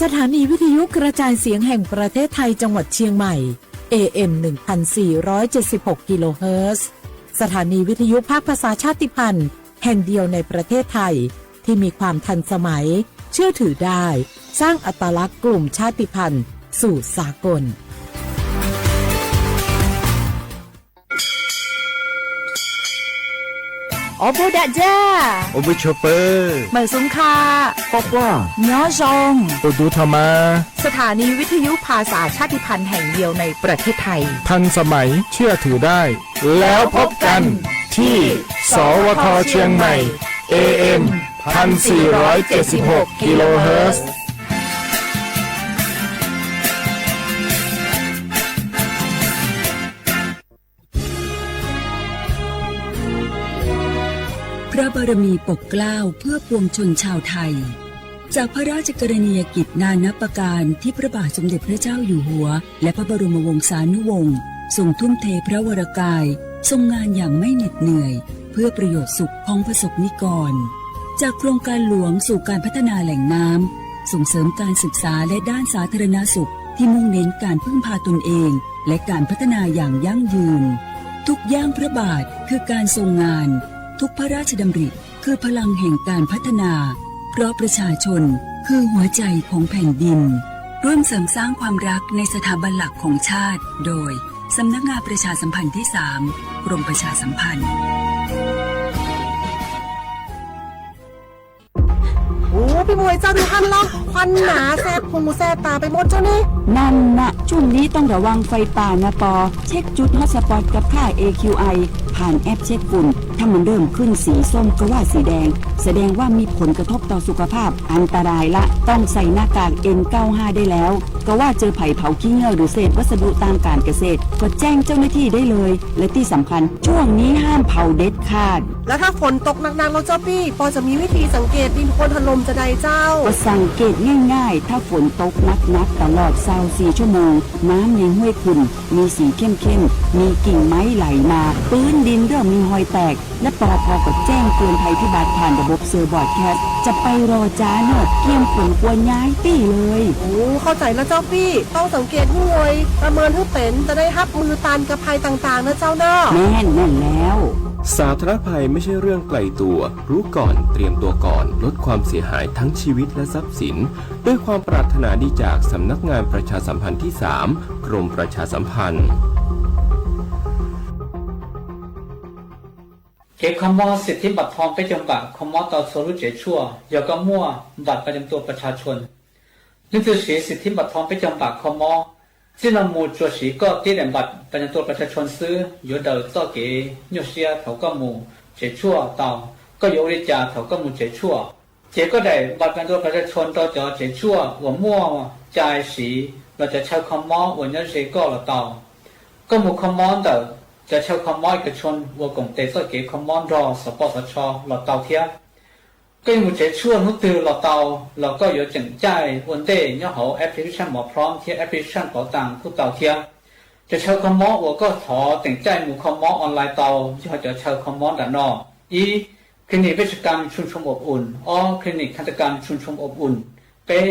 สถานีวิทยุกระจายเสียงแห่งประเทศไทยจังหวัดเชียงใหม่ เอ เอ็ม หนึ่งพันสี่ร้อยเจ็ดสิบหก กิโลเฮิรตซ์ สถานีวิทยุภาคภาษาชาติพันธุ์แห่งเดียวในประเทศไทย ที่มีความทันสมัย เชื่อถือได้ สร้างอัตลักษณ์กลุ่มชาติพันธุ์สู่สากล Ua pug dam ja, ua pug tshua pawg, mawm xub kha, quaj quaj, nyob zoo, ua duv tho mas. สถานีวิทยุภาษาชาติพันธุ์แห่งเดียวในประเทศไทย ทันสมัย เชื่อถือได้ แล้วพบกันที่ สวท เชียงใหม่ เอ เอ็ม พันสี่ร้อยเจ็ดสิบหก กิโลเฮิรตซ์ พระบารมีปกเกล้าเพื่อปวงชนชาวไทย จากพระราชกรณียกิจนานับประการที่พระบาทสมเด็จพระเจ้าอยู่หัว และพระบรมวงศานุวงศ์ทรงทุ่มเทพระวรกาย ทรงงานอย่างไม่เหน็ดเหนื่อย เพื่อประโยชน์สุขของประสบนิกร จากโครงการหลวงสู่การพัฒนาแหล่งน้ำ ส่งเสริมการศึกษาและด้านสาธารณสุขที่มุ่งเน้นการพึ่งพาตนเอง และการพัฒนาอย่างยั่งยืน ทุกย่างพระบาทคือการทรงงาน ทุกพระราชดำริคือพลังแห่งการพัฒนา เพราะประชาชนคือหัวใจของแผ่นดิน ร่วมเสริมสร้างความรักในสถาบันหลักของชาติ โดย สำนักงานประชาสัมพันธ์ที่สาม กรมประชาสัมพันธ์ โอ้ พี่มวย เจ้าดูหั้นล่ะ ควันหนาแสบหูแสบตาไปหมดเจ้านี่ นั่นนะ ช่วงนี้ต้องระวังไฟป่านะปอ เช็คจุดฮอตสปอตกับค่า เอ คิว ไอ ผ่านแอปเช็คฝุ่น ถ้ามันเริ่มขึ้นสีส้มก็ว่าสีแดง แสดงว่ามีผลกระทบต่อสุขภาพ อันตรายละ ต้องใส่หน้ากาก เอ็น เก้าห้า ได้แล้ว ก็ว่าเจอไผ่เผาขี้เง่าหรือเศษวัสดุทางการเกษตร ก็แจ้งเจ้าหน้าที่ได้เลย และที่สำคัญ ช่วงนี้ห้ามเผาเด็ดขาด แล้วถ้าฝนตกหนักๆ แล้วเจ้าปี้ ปอจะมีวิธีสังเกตดินโคลนถล่มจะใดเจ้า ก็สังเกตง่ายๆ ถ้าฝนตกหนักๆ ตลอดซาวสี่ชั่วโมง น้ำในห้วยขุ่นมีสีเข้มๆ มีกิ่งไม้ไหลมา พื้นดินเริ่มมีฮอยแตก และปอพก็แจ้งเตือนภัยพิบัติผ่านระบบเซอร์บรอดแคสต์ จะไปรอจ้าเนอะ เตรียมขนครัวย้ายตี้เลย โอ้ เข้าใจแล้วเจ้าปี้ ต้องสังเกตให้ไว ประเมินให้เป็น จะได้ฮับมือตันกับภัยต่างๆ นะเจ้าเนาะ แม่นแน่นแล้ว สาธารณภัยไม่ใช่เรื่องไกลตัว รู้ก่อน เตรียมตัวก่อน ลดความเสียหายทั้งชีวิตและทรัพย์สิน ด้วยความปรารถนาดีจากสำนักงานประชาสัมพันธ์ที่สาม กรมประชาสัมพันธ์ Kev kho mob สิทธิบัตรทอง peb caug npam kho mob tau txhua lub tsev tshuaj yog koj muaj บัตรประจำตัวประชาชน Leej twg siv สิทธิบัตรทอง peb caug npam kho mob, txij no mus tsuas siv koj tib daim บัตรประจำตัวประชาชน xwb yuav daws txoj kev nyuaj siab thaum koj mus tsev tshuaj tau, koj yuav ua li cas thaum koj mus tsev tshuaj. Ces koj daim บัตรประจำตัวประชาชน rau cov tsev tshuaj uas muaj cai siv los cov chaw kho mob uas nyob ze koj los tau. Koj mus kho mob ntawm cov chaw kho mob เอกชน uas koom tes txoj kev kho mob nrog สปสช los tau thiab. Koj yuav mus tsev tshuaj hnub twg los tau, los koj yuav tseem caij ua ntej nyob hauv application หมอพร้อม thiab application เป๋าตัง kuj tau thiab. Cov chaw kho mob uas koj thov tseem caij mus kho mob online tau yog cov chaw kho mob nram no: ib, clinic เวชกรรมชุมชนอบอุ่น, ob, clinic ทันตกรรมชุมชนอบอุ่น, peb,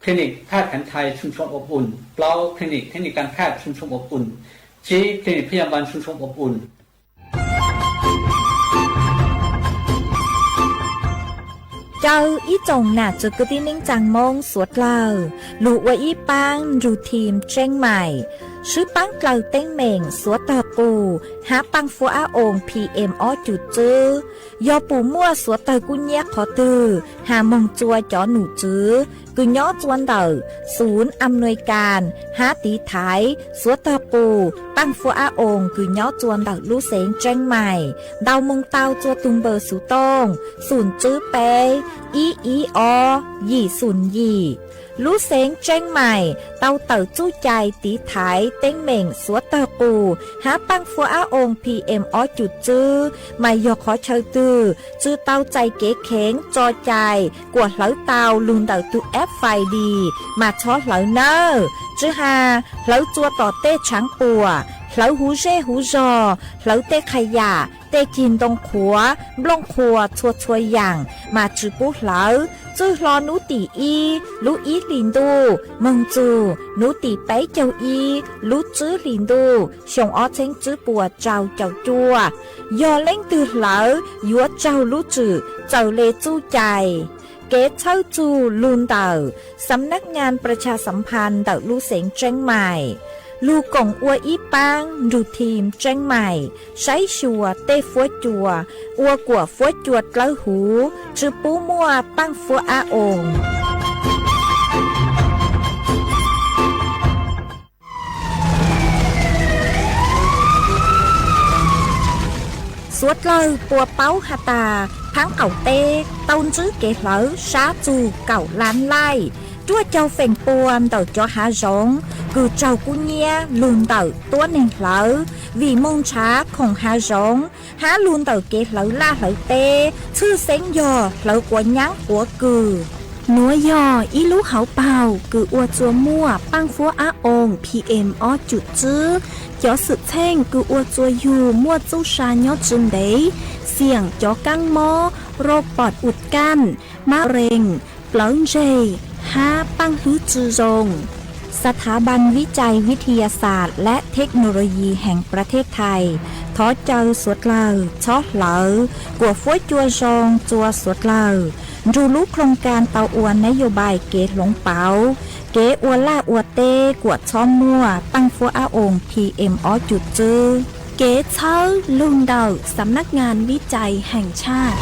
clinic แพทย์แผนไทยชุมชนอบอุ่น, plaub, clinic เทคนิคการแพทย์ชุมชนอบอุ่น, tsib, clinic พยาบาลชุมชนอบอุ่น. Caw ib tsoom nam txiv kwv tij neej tsaa Moob suav dlawg lug ua ib paab nrug team Tseeb Maim, swb paab dlawg teeb meem suav tawg qus hab paaj fuab ab oo PM ob cum txwb. Yog pum muaj suav tawg kub nyiab qhov twg, has moog tsua cov num tswv kws nyob tsua ntawm ศูนย์อำนวยการ hab tiv thaiv suav tawg qus paaj fuab ab oo kws nyob tsua ntawm lub xeev Tseeb Maim, ntaus moog tau tsua tug npawb xuv tooj xoom tswb peb ib ib ob yim xoom yim. Lub xeev Tseeb Maim tau tawm txuj cai tiv thaiv teeb meem suav tawg qus hab paaj fuab ab oo PM ob cum txwb, mas yog qhov chaw twg tsw tau txais kev kheev tso cai kuas hlawv tau lug ntawm tug FID mas txhob hlawv nawb. Tsw has hlawv tsua tom tej tshaav puam, Hlawv huv zej huv zog, hlawv tej qhov yam, tej cig ntoo qhuav, nplooj qhuav txhua txhua yaam mas tsi pub hlawv. Txwj hlo nub tim ib lub ib hlis ntuj moog txug nub tim peb caug ib lub tswb hlis ntuj xyoo ob txheeb tswb puas rau caum cuaj, yog leej twg hlawv yuav raug lub tswm txawm le txuj cai. Kev txhawb txug lug ntawm Xam nab ngaa pras tshas xam phas ntawm lub xeev Tseeb Mais, lug koom ua ib paab nrug thim Tseeb Mais saib xyuas tej fuab cua, ua kuam fuab cua dlawb huv, tsi pub muaj paaj fuab ab oos. Suav dlawg puas paub has tas, thaab qaum teb tau ntsib kev hlawv sab txug kaum lab laij, ruaj caug feem pua ntawm cov hav zoov kws raug kub nyiab lug ntawm tuab neeg hlawv, vim moog nrhav khoom hav zoov hab lug ntawm kev hlawv laj hlawv teb, tshwj xeeb yog hlawv quav nyaab quav kws. Nuav yog ib lub hauv paug kws ua txuas muaj paaj fuab ab oos P M ob cum tswb. Cov xwm txheej kws ua txuas yug muaj txuj sa nyob tsi ntev, xiam cov kaab mob, rau pom ua kaj, mab rees, plawv ntseg, hab paaj hlwb tsi zoo. ສະຖາບັນວິໄຈວິທະຍາສາດ ແລະ ເທັກໂນໂລຢີ ແຫ່ງປຣະເທດໄທ thov caw suav dlawg txhob hlawv kuam fuab cua zoo rua suav dlawg, nrug lub ໂຄງການ tau ua ນະໂຍບາຍ kev hloov pauv kev ua laj ua teb kuam txhob muaj paaj fuab ab oos P M ob cum tswb. Kev txhawb lug ntawm ສຳນັກງານວິໄຈແຫ່ງຊາດ.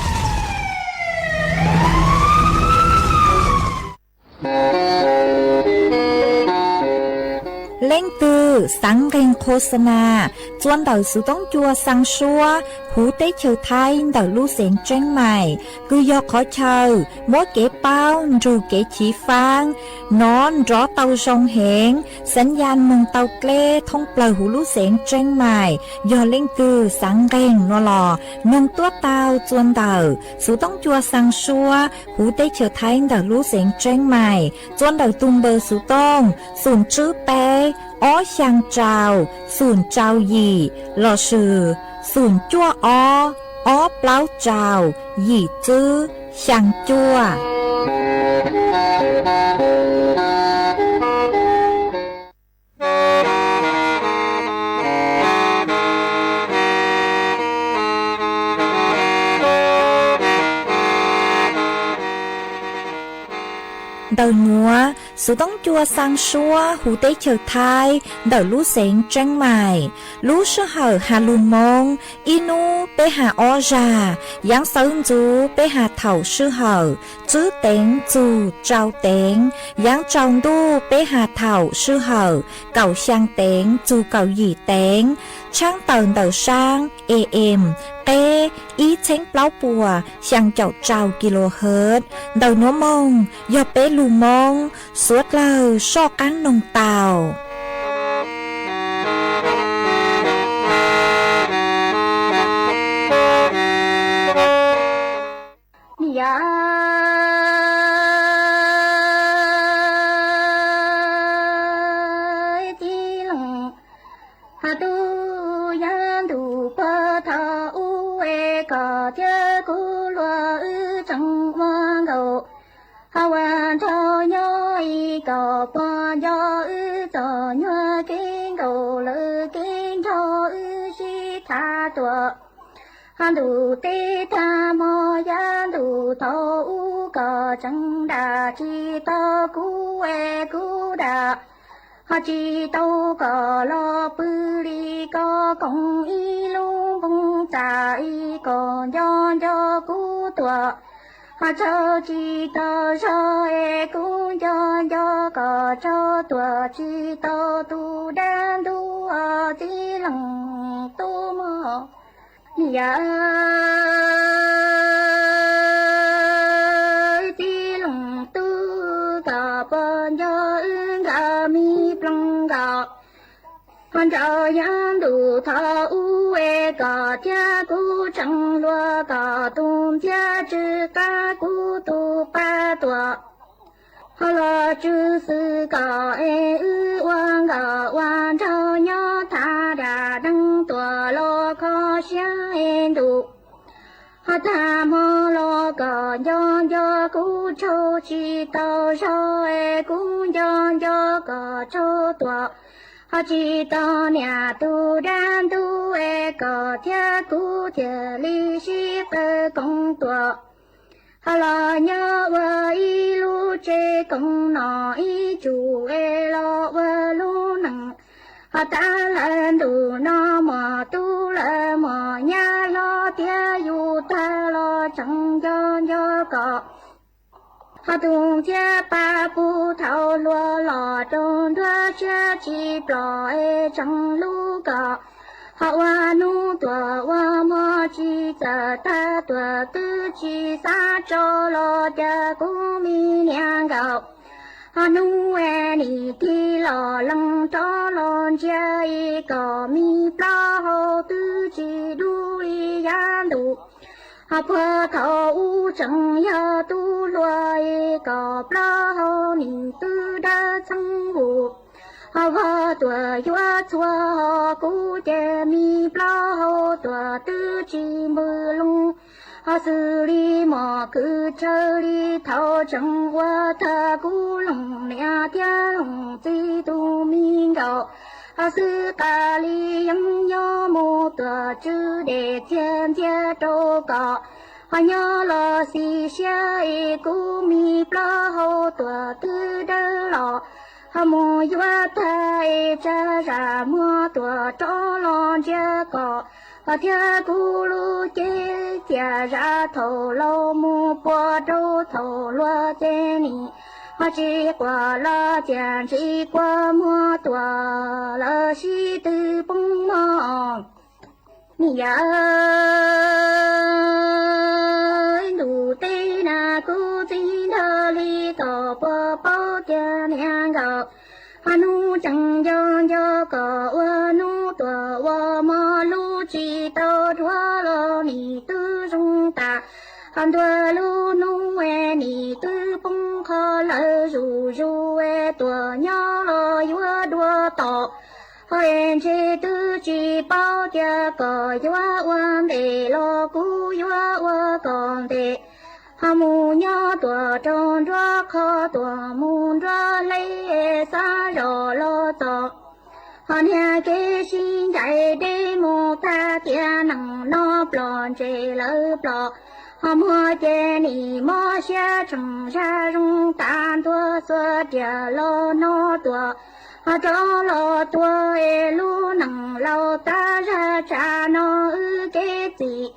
Leej twg xaav nqeeg ໂຄສະນາ txua ntawm xuv toob cua xaa suab huv teb chaws Thaib ntawm lub xeev Tseeb Mais, kws yog qhov chaw muab kev paub nrug kev chiv faab nov nrov tau zoo heev, xaav yaj moog tau dleb thoob plawg huv lub xeev Tseeb Mais. Yog leej twg xaav nqeeg nua los noog tuab tau txua ntawm xuv toob cua xaa suab huv teb chaws Thaib ntawm lub xeev Tseeb Mais, txua ntawm tug npawb xuv tooj xum tswb peb ob xyaa rau xum rau yim lossis xum cuaj ob ob plaub rau yim tswb xyaa cuaj. Ntawm nuav, xuv toob cua xaa suab huv teb chaws Thaib ntawm lub xeev Tseeb Mais, lub sij hawm has lug Moob, ib nub peb has ob zag, yaav xawv ntxuv peb has thaum sij hawm tswb teev txug rau teev, yaav tsaus ntuj peb has thaum sij hawm kaum xyaa teev txug kaum yim teev, tshaab tawm ntawm saab A M qeb ib txheeb plaub puas xyaa caum rau kilohertz. Ntawm nuav moog yog peb lug Moob, suav dlawg soj qaab noog tau. Txiv Loos, ha tub yav ntuj puag thaum ub es koj thiab kuv luag wb tseem ua nkauj, ha ua nraug nyob ib koj puas nco wb txom nyuag kev nkauj lawm kev nraug wb sib tham tuaj. Ha ntuj teb tag hmo yav ntuj thaum ub koj tseem dag tsis tau kuv es kuv dag, ho tsis tau koj los pw li koj koom ib lub npoo txaj ib koj nco nco kuv tuaj, ho tsaug tsis tau zog es kuv nco nco koj tsaug tuaj tsis tau tus dab ntub Txiv Loos tub mog. Yawm Txiv Loos tub koj puas nco wb nkawd me ploog nkoj, ho nraug yav ntuj thaum ub es koj thiab kuv tseem hluas koj tus ntxhiab tsw qab kuv tus pab tuaj, ho los tsw xwm koj es wb ua nkauj ua nraug nyob thaj dam. tag hmo los kom nco nco kuv tsaug tsis tau zog es kuv nco nco kom tsaug tuam. Ho tsis tau niam tus dab ntub es kom thiab kuv thiaj li sib qawg koom tuam. Ho los nyob ua ib lub tsev koom no ib tsum es los ua lub neej. Ho tag lawm ntuj no mos tub lawm mos nyab hlob tias yus tag los tseem nco nco kom. Ho tus ntxhiab pab puv thaum hluas los rau nruab siab tsis plom es tseem hlub kom. Ho ua hnub tuam ua hmo tsis txawm tag tuam twb tsis xav tso los cas kuv me niam nkaus. Ho hnub es nim tig los lees rov los ntsia ib kom me plaub hau twb tsis dub li yav ntuj. Ho puag thaum ub tseem yog tub hluas ib kom plaub hau nim twb dawb txeeb vus. Ho vog tuam yuav txhua ho kuv ces me plaub hau tuam twb tsis npws loo. Ho xws li mos kwv tsawg li thaum tseem ua tag kuv loos niam thiab loos txiv tus me nkaus. Ho xwb qas li yeej nyob mus tuam tswv dej txiag ntxiag rau kom. Ho nyob los xis siab es kuv me plaub hau tuam twb dawb los. Ho mus yuav tag es tsa zam muag tuam rov los ntsia kom. Ho thiab kuv lub cev txias zam thaum laus mus puag rau thaum hluas ces nim. Ho tsis quaj los txias ntsis kua muag tuam lawm sib tw poob mog. Niam yawm, ntuj teb na kuv txiv nrog li kom puas paub tias niam nkaus. Ho hnub tseem nco nco kom ua hnub tuam ua hmo lub tsis tau dhuav los nim twb zoo tas. Ho ntuj lub hnub es nim twb poob qho lawm zuj zus es tuam nyob los yuav dua tom. Ho es ntshe twb tsis paub tias kom yuav ua ntej los kuv yuav ua kom ntev. Ho mus nyob tuam rau nruab qho tuam mus nruab hle xav zom los txog. Ho niag kev sib ncaim deb mus tag tiam neej no plom ntse lawv plom. Ho muag ces nim mob siab tseem zaj zoo tas ntua xuas riam los no tuam. Ho rov los tua es lub neej laus tas zaj tsam no wb kev txim.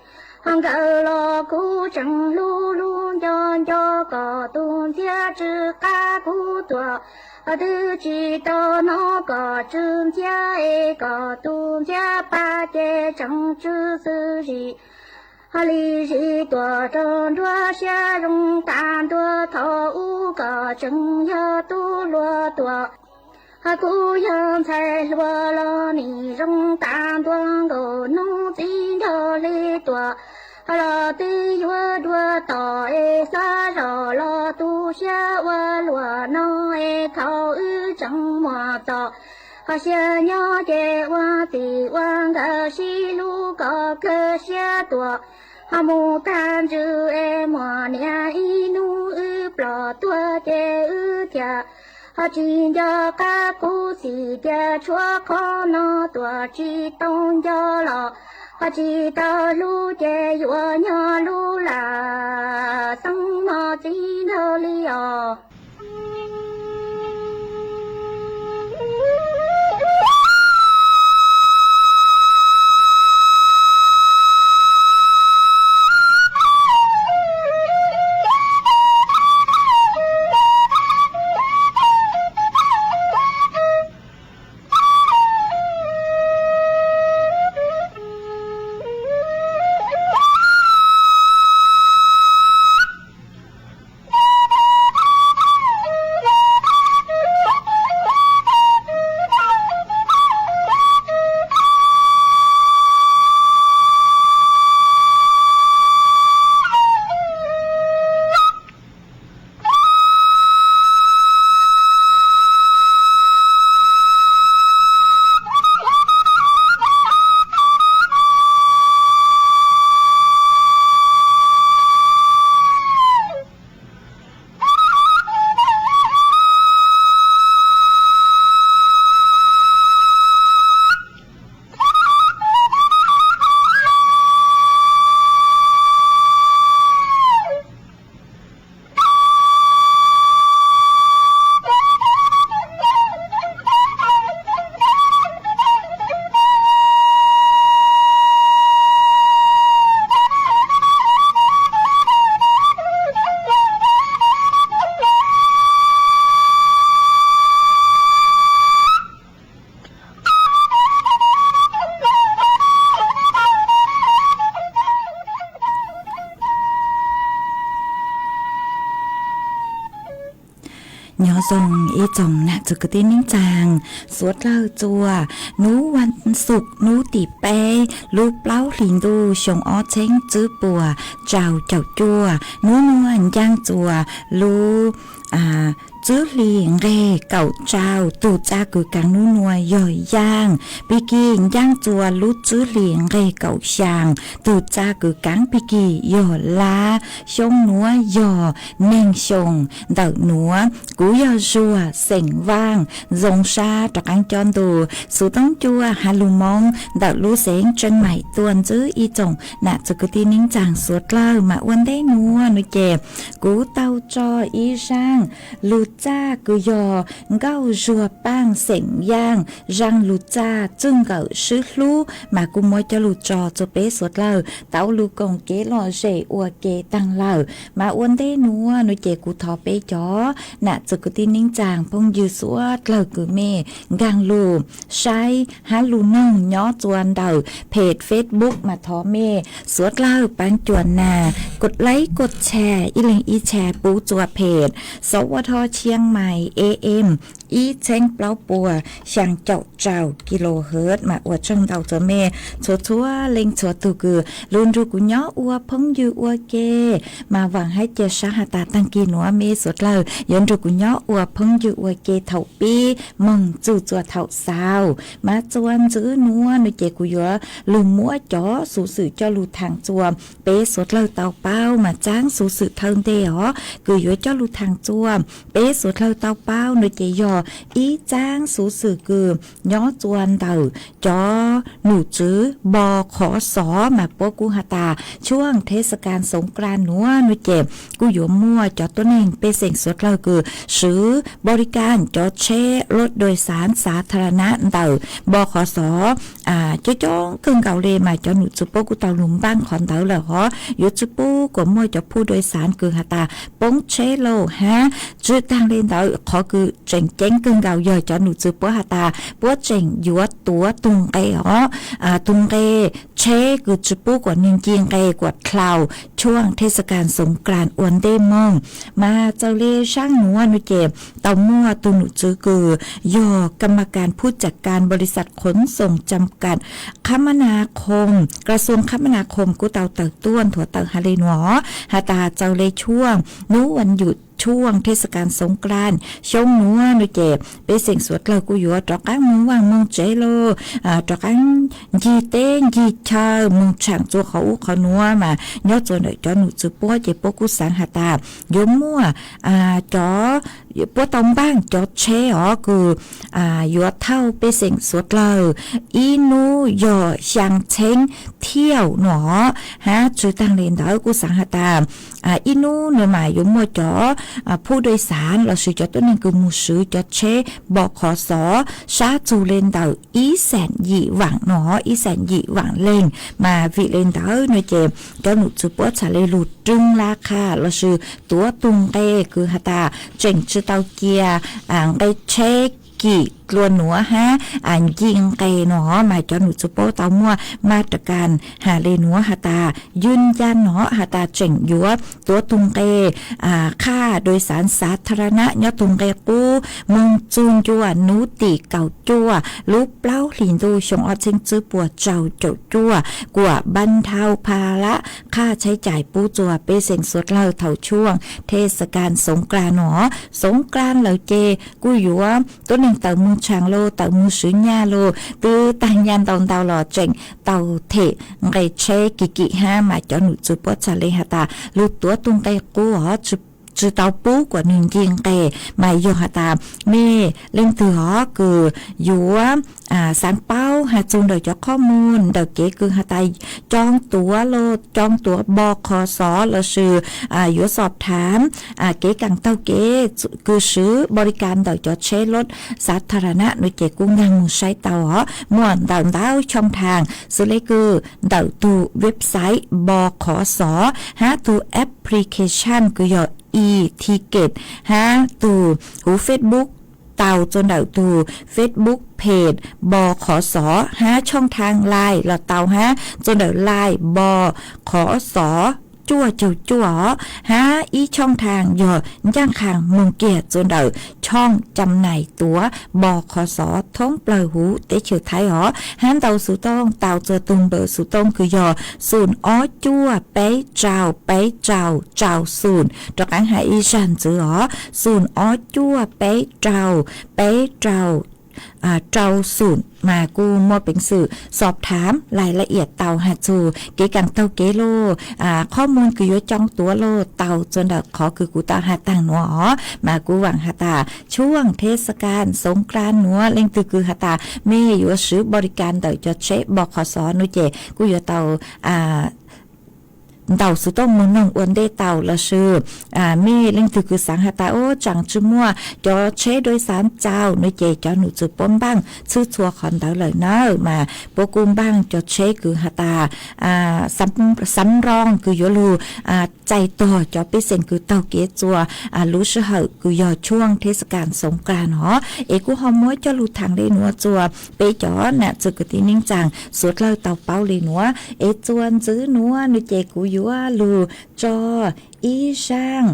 Ho nkawd los kuv tseem hlub hlub nco nco kom tus ntxhiab tsw qab kuv tuam. Ho twb tsis tau hnov kom tsw ntxhiab es kom tus ntxhiab pab ces tseem tsw xwb zim. Ho li zim tuam rau nruab siab zoo tas ntua thaum ub kom tseem yog tub hluas tuam. Ho kuv yog ntxhais hluas los nim zoo tas ntua nkaus hnub txiv nrog li tuam. Ho los twb yuav dua tom es xav zom los tu siab ua luam no es thaum wb tseem muaj txom. Ho xyov nyob ces ua txim ua nkawm sib hlub kom kawg siab tuam. Ho mus tag ntsws es muaj niam ib hnub wb plom tuag ces wb thiaj. Ho tsis nco qab kuv txiv tias tshuav qhov no tuam tsis tau nco los. Ho tsis tau hlub ces yuav nyob lub lam xeeb no txiv nrog li os. Zoo ib tsoom nam txiv kwv tij neej tsaa, suav dlawg txua nub vas xuv nub tim peb lub plaub hlis ntuj xyoo ob txheeb tsib puas rau caum cuaj. Nub nuav ncaaj txua lub tswv hlis nqeg kaum rau. Tug txaj kws kaav nub nuav yog yaaj, pig kig ncaaj txua lub tswv hlis nqeg kaum xyaa. Tug txaj kws kaav pig kig yog lab. Xyoo nuav yog neeg xyoo ntawm nuav. Kuv yog Zuag xeem Vaaj, zoo sab rov qaab cob ntu xuv toob cua has lug Moob ntawm lub xeev Tseeb Maim tuaj ntxiv. Ib tsoom nam txiv kwv tij neej tsaa suav dlawg, mas ua ntej nuav nuav ces kuv tau tso ib zaaj lug txaj kws yog Nkauj Zuag Paaj xeem Yaaj, zaaj lug txaj txwj nkawm sib hlub, mas kuv muab coj lug tso rua peb suav dlawg tau lug koom kev lom zem ua ke taag lawm. Mas ua ntej nuav nuav ces kuv thov peb cov nam txiv kwv tij neej tsaa phooj ywg suav dlawg kws mej nkaag lug saib hab lug noog nyob txua ntawm page Facebook, mas thov mej suav dlawg paab cuam nas kos laib kos tshare ib leeg ib tshare pub txua page Sov Ua Tho Chiang Mai A M ib txheeb plaub puas xyaa caum rau kilohertz. Mas ua tsaug ntau rua mej txhua txhua leej txhua tug kws lug nrug kuv nyob ua phooj ywg ua ke. Mas vaam hab cia sab has tas taag kig nuav mej suav dlawg yuav nrug kuv nyob ua phooj ywg ua ke thaum pib moog txug txua thaum xaus. Mas txua ntxiv nuav nuav ces kuv yuav lug muab cov xuv xwm coj lug thaam txua peb suav dlawg tau paub. Mas txaab xuv xwm thawj ntej os kws yuav coj lug thaam txua peb suav dlawg tau paub nuav ces yog ib txaab xuv xwm kws nyob txua ntawm cov num tswv Npo Qhov Xov, mas puab kuj has tas ช่วงเทศกาลสงกรานต์ nuav nuav ces kuj yuav muaj cov tuab neeg pej xeem suav dlawg kws swv บริการ cov tsheb รถโดยสารสาธารณะ ntawm Npo Qhov Xov coob coob kawg nkaus le. Mas cov num tswv puab kuj tau lug npaaj qhov ntawd lawm hov, yuav tsi pub kuas muaj cov ผู้โดยสาร kws has tas poob tsheb lauj hab. Tsi taag le ntawd, qhov kws tseem ceeb kawg nkaus yog cov num tswv puab has tas puab tseem yuav tuav tug nqe os, tug nqe tsheb kws tsi pub kuas nwg nce nqe kuas ช่วงเทศกาลสงกรานต์ ua ntej moog. Mas txawm le zaaj nuav nuav ces tau muaj tug num tswv kws yog กรรมการผู้จัดการบริษัทขนส่งจำกัด คมนาคม กระทรวงคมนาคม kuj tau tawm tuaj nthuav tawm has le nuav, has tas txawm le ช่วง nub vas yuj ช่วงเทศกาลสงกรานต์ xyoo nuav nuav ces pej xeem suav dlawg kuj yuav rov qaab moog vaaj moog tsev lauj, rov qaab ncig teb ncig chaw moog tshaam txua qhov ub qhov nuav. Mas nyob txua ntawm cov num tswv puab ces puab kuj xaav has tas yuav muaj cov, puab tau npaaj cov tsheb os kws yuav thauj pej xeem suav dlawg ib nub yog xyaa txheeb thiauj nuav hab. Tsi taag le ntawd kuj xaav has tas ib nub nuav mas yuav muaj cov ผู้โดยสาร lossis cov tuab neeg kws moog swv cov tsheb Npo Qhov Xov sab txug le ntawm ib xeem yim vaam nuav, ib xeem yim vaam leeg. Mas vim le ntawd nuav ces cov num tswv puab txhad le lug rwg la qha lossis tuav tug nqe kws has tas tseem tsi tau cia nqe tsheb kim dlua nuav hab nce nqe nuav. Mas cov num tswv puab tau muaj มาตรการ has le nuav has tas ยืนยัน nuav has tas tseem yuav tuav tug nqe qha โดยสารสาธารณะ nyob tug nqe qub moog txug ncua nub tim kaum cuaj lub plaub hlis ntuj xyoo ob txheeb tsib puas rau caum cuaj, kuas บรรเทาภาระค่าใช้จ่าย pub txua pej xeem suav dlawg thaum ช่วงเทศกาลสงกรานต์ nuav. สงกรานต์ lawm ces kuj yuav tuab neeg tawm moog tshaam lauj, tawm moog swv nyaj lauj, twb taag nyaj ntau ntau los tseem tau them nqe tsheb kim kim hab. Mas cov num tswv puab txhad le has tas lug tuav tug nqe qub os, tsi tau pub kuas nwg nce nqe. Mas yog has tas mej leej twg hov kws yuav xaav paub has txug ntawm cov qhob muag ntawm kev kws has tas coj tuav lauj, coj tuav Npo Qhov Xov lossis yuav xom thaam kev kaam taug kev kws swv บริการ ntawm cov tsheb รถสาธารณะ nuav ces kuj nkaag moog saib tau os. Muaj ntawm ntau ช่องทาง xws le kws ntawm tug website Npo Qhov Xov hab tug application kws yog e-ticket hab tug huv Facebook tau txua ntawm tug Facebook page Npo Qhov Xov hab ช่องทาง Line los tau hab txua ntawm Line Npo Qhov Xov cuaj caug cuaj os, hab ib choj thaaj yog ncaaj qha moog kiag txug ntawm choj cam nais tuav npo qhov xov thoob plawg huv teb chaws Thaib os, hab ntaus xuv tooj tau txug tug npawb xuv tooj kws yog xum ob cuaj peb rau peb rau rau xum, rov qaab has ib zag ntxiv os, xum ob cuaj peb rau peb rau rau xum, mas kuj muaj peev xwm xob thaam lais la iam tau has txug kev kaam taug kev lauj, qhov muag kws yuav coj tuav lauj, tau txug ntawm qhov kws kuv tau has taag nuav os, mas kuv vaam has tas ช่วงเทศกาลสงกรานต์ nuav leej twg kws has tas mej yuav swv บริการ ntawm cov tsheb npo qhov xov nuav ces kuj yuav tau ntaus xuv tooj moog noog ua ntej tau, lossis mej leej twg kws xaav has tas ub tsaam tsi muaj cov tsheb โดยสาร tau nuav ces cov num txwv puab npaaj txhwb txhua qhov ntawd lawm nawb, mas puab kuj npaaj cov tsheb kws has tas สำรอง kws yuav lug txais tog cov pej xeem kws taug kev txua lub sij hawm kws yog ช่วงเทศกาลสงกรานต์ os. Es kuv ho muab coj lug thaam le nuav txug peb cov nam txwv kwv tij neej tsaa suav dlawg tau paub le nuav. Es txuas ntxiv nuav nuav ces kuv yuav lug tso ib zaaj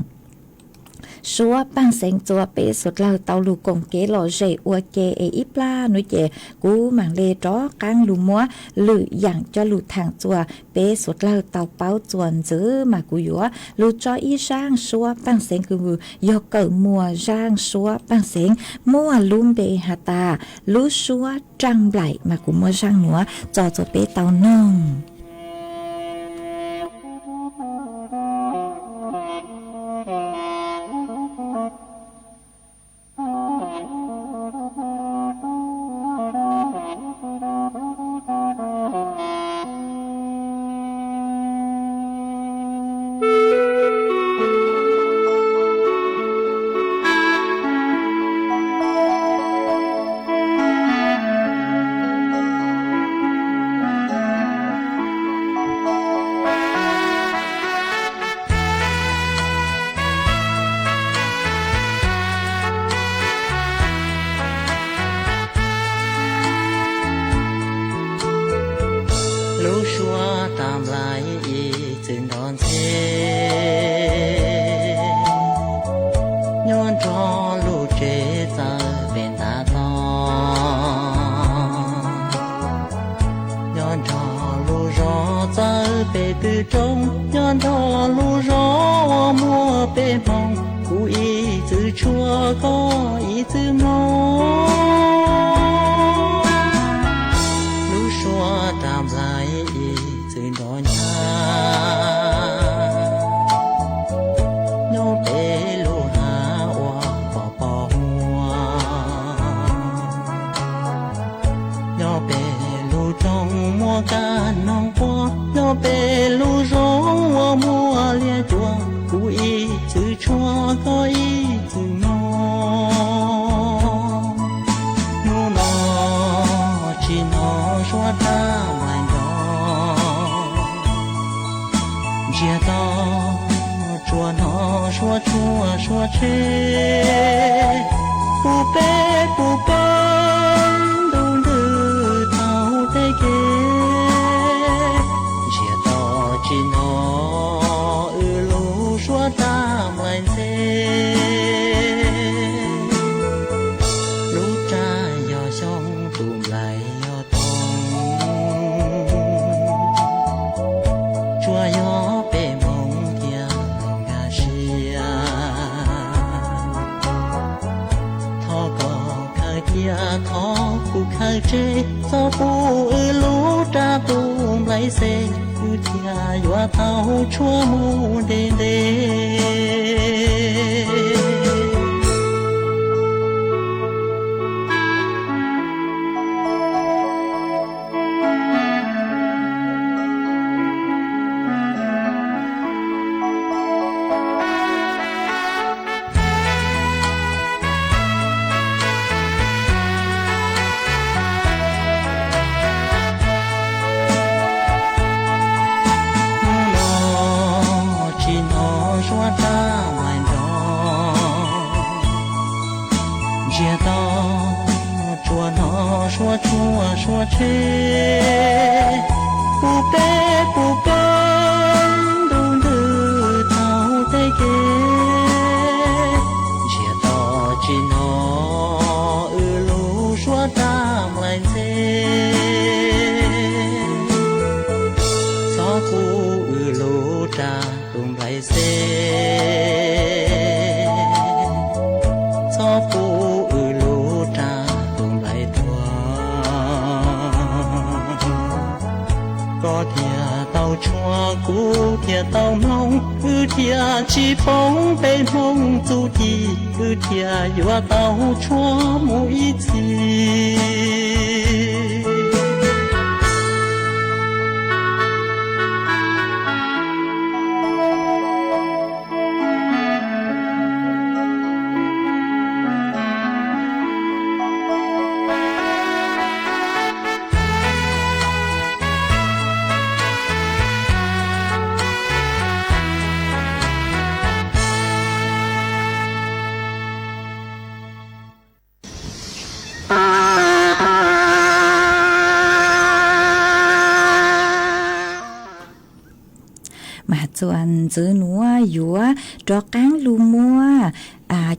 suab paaj xeev txuas peb suav dlawg tau lug koom kev lom zem ua ke, es ib plag nuav ces kuv maam le rov qaab lug muab lwm yaam coj lug thaam txuas peb suav dlawg tau paub txuas ntxiv, mas kuv yuav lug tso ib zaaj suab paaj xeev kws yog kawm muas zaaj suab paaj xeev muaj lub npe has tas lub suab raaj nplaim, mas kuv muab zaaj nuav tso txuas peb tau noog. Lub suab raaj nplaim ib txwm nrov ntxhe, nyob nrog lub tsev txawv pem ntav tog, nyob nrog lub zos txawv pem tw roob, nyob nrog lub zos uas muaj peb hmoov, kuv ib txwm tshuav koj ib txwm mloog. Lub suab raaj nplaim ib txwm nrov ntxhe, nyob pem lub hav uas pos pos huab, nyob pem lub roob muaj kab noog quaj, nyob pem lub zos uas muaj liab cuam, kuv ib txwm tshuav koj ib txwm mloog. Hnub no tsis hnov suab raaj nplaim nrov, ntsiag to tsuas hnov suab tshuaj suab tsheb, puv peb puv pawg ntuj ntws thaum tej kev. Ntsiag to tsis hnov wb lub suab raaj nplaim ntxhe, lub raaj yog xyoob tus nplaim yog tog, tsuas yog peb hmoov cia nkag siab. Thov koj khaws cia, thov kuv khaws tseg, txhob pub wb lub raaj tus nplaim xeb, wb thiaj yuav tau tshuav mus ntev ntev. Hnub no tsis hnov suab raaj nplaim nrov, ntsiag to tsuas hnov suab tshuaj suab tsheb, puv peb puv pawg ntuj ntws Thiaj tau tshuav kuv thiaj tau mloog, wb thiaj tsis poob peb Hmoob txuj ci, wb thiaj yuav tau tshuav mus ib txhis. Mas txuas ntxwv nuav yuav rov qaab lug muab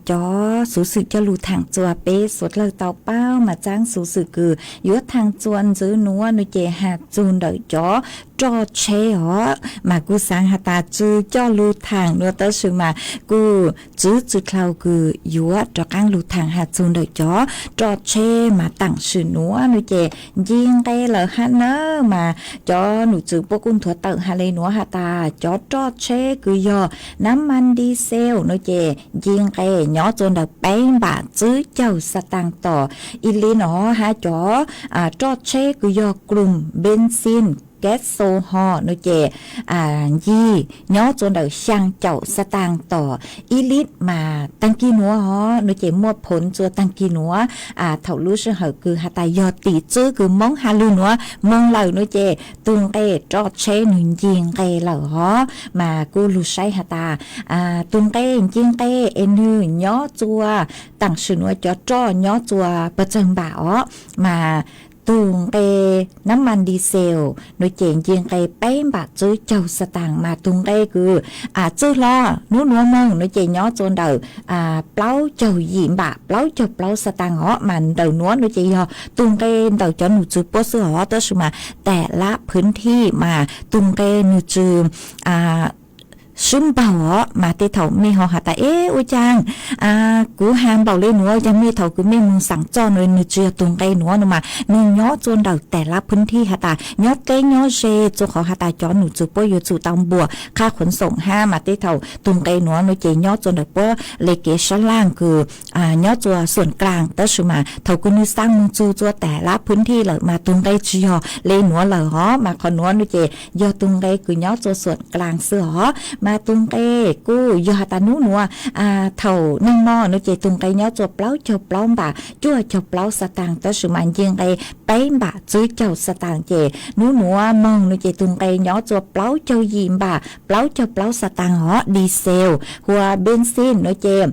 cov xuv xwm coj lug thaam txuas. Peb suav dlawg tau paub mas txaab xuv xwm kws yuav thaam txuas ntxwv nuav nua ces has txug ntawm cov roj tsheb os. Mas kuv xaav has tas tsw coj lug thaam nua tab sis mas kuj tsw tsw dlhau kws yuav rov qaab lug thaam has txug ntawm cov roj tsheb mas taam sim nuav nua ces nce nqe lawm hab nawb. Mas cov num tswv puab kuj nthuav tawm has le nuav has tas cov roj tsheb kws yog nab mas di xel nua ces nce nqe nyob txug ntawm peb npam tswb caug xa taas tom ib lit no hab cov roj tsheb kws yog klum benxin kaxo ho nua ces ncig nyob txug ntawm xyaa caum xa taas tom ib lit. Mas taag kig nuav ho nua ces muaj phoov txug taag kig nuav. Thaum lub sij hawm kws has tas yog tim tswb kws Moob has lug nuav moog lawm nua ces tug nqe roj tsheb nwg nce nqe lawm ho. Mas kuj lug saib has tas tug nqe nce nqe es nwg nyob txug taam sim nuav cov roj nyob txug pawg txawg npam os. Mas tug nqe nab mas di xel nua ces nce nqe peb npam tswb caug xa taas. Mas tug nqe kws txwj hlo nub nuav moog nua ces nyob txug ntawm plaub caug yim npam plaub caug plaub xa taas os. Mas ntawm nuav nua ces yog tug nqe ntawm cov num tswv puab xwb os tab sis mas tam lab phwv thij mas tug nqe nwg tsw swb npaug os. Mas tej thaum mej ho has tas eb ua caag kuv has npaum le nuav ua caag mej thaum kws mej moog xaam txoj nua nwg tsi yog tug nqe nuav no mas nwg nyob txug ntawm tam lab phwv thij has tas nyob teb nyob ze txug qhov has tas cov num tswv puab yuav tsum tau npuam qhab khuv xoom hab. Mas tej thaum tug nqe nuav nua ces nyob txug ntawm puab le kev sab laj kws nyob txug xuam klaas tab sis mas thaum kws nwg xaa moog txug txug tam lab phwv thij lawm mas tug nqe tsi yog le nuav lawm os. Mas qhov nuav nua ces yog tug nqe kws nyob txug xuam klaas xwb os. Mas tug nqe kuj yog has tas nub nuav thaum neeg no nua ces tug nqe nyob txug plaub caug plaub npam cuaj caug plaub xa taas tab sis mas nce nqe peb npam tswb caug xa taas ces nub nuav moog nua ces tug nqe nyob txug plaub caug yim npam plaub caug plaub xa taas os. Di xel hua benxin nua ces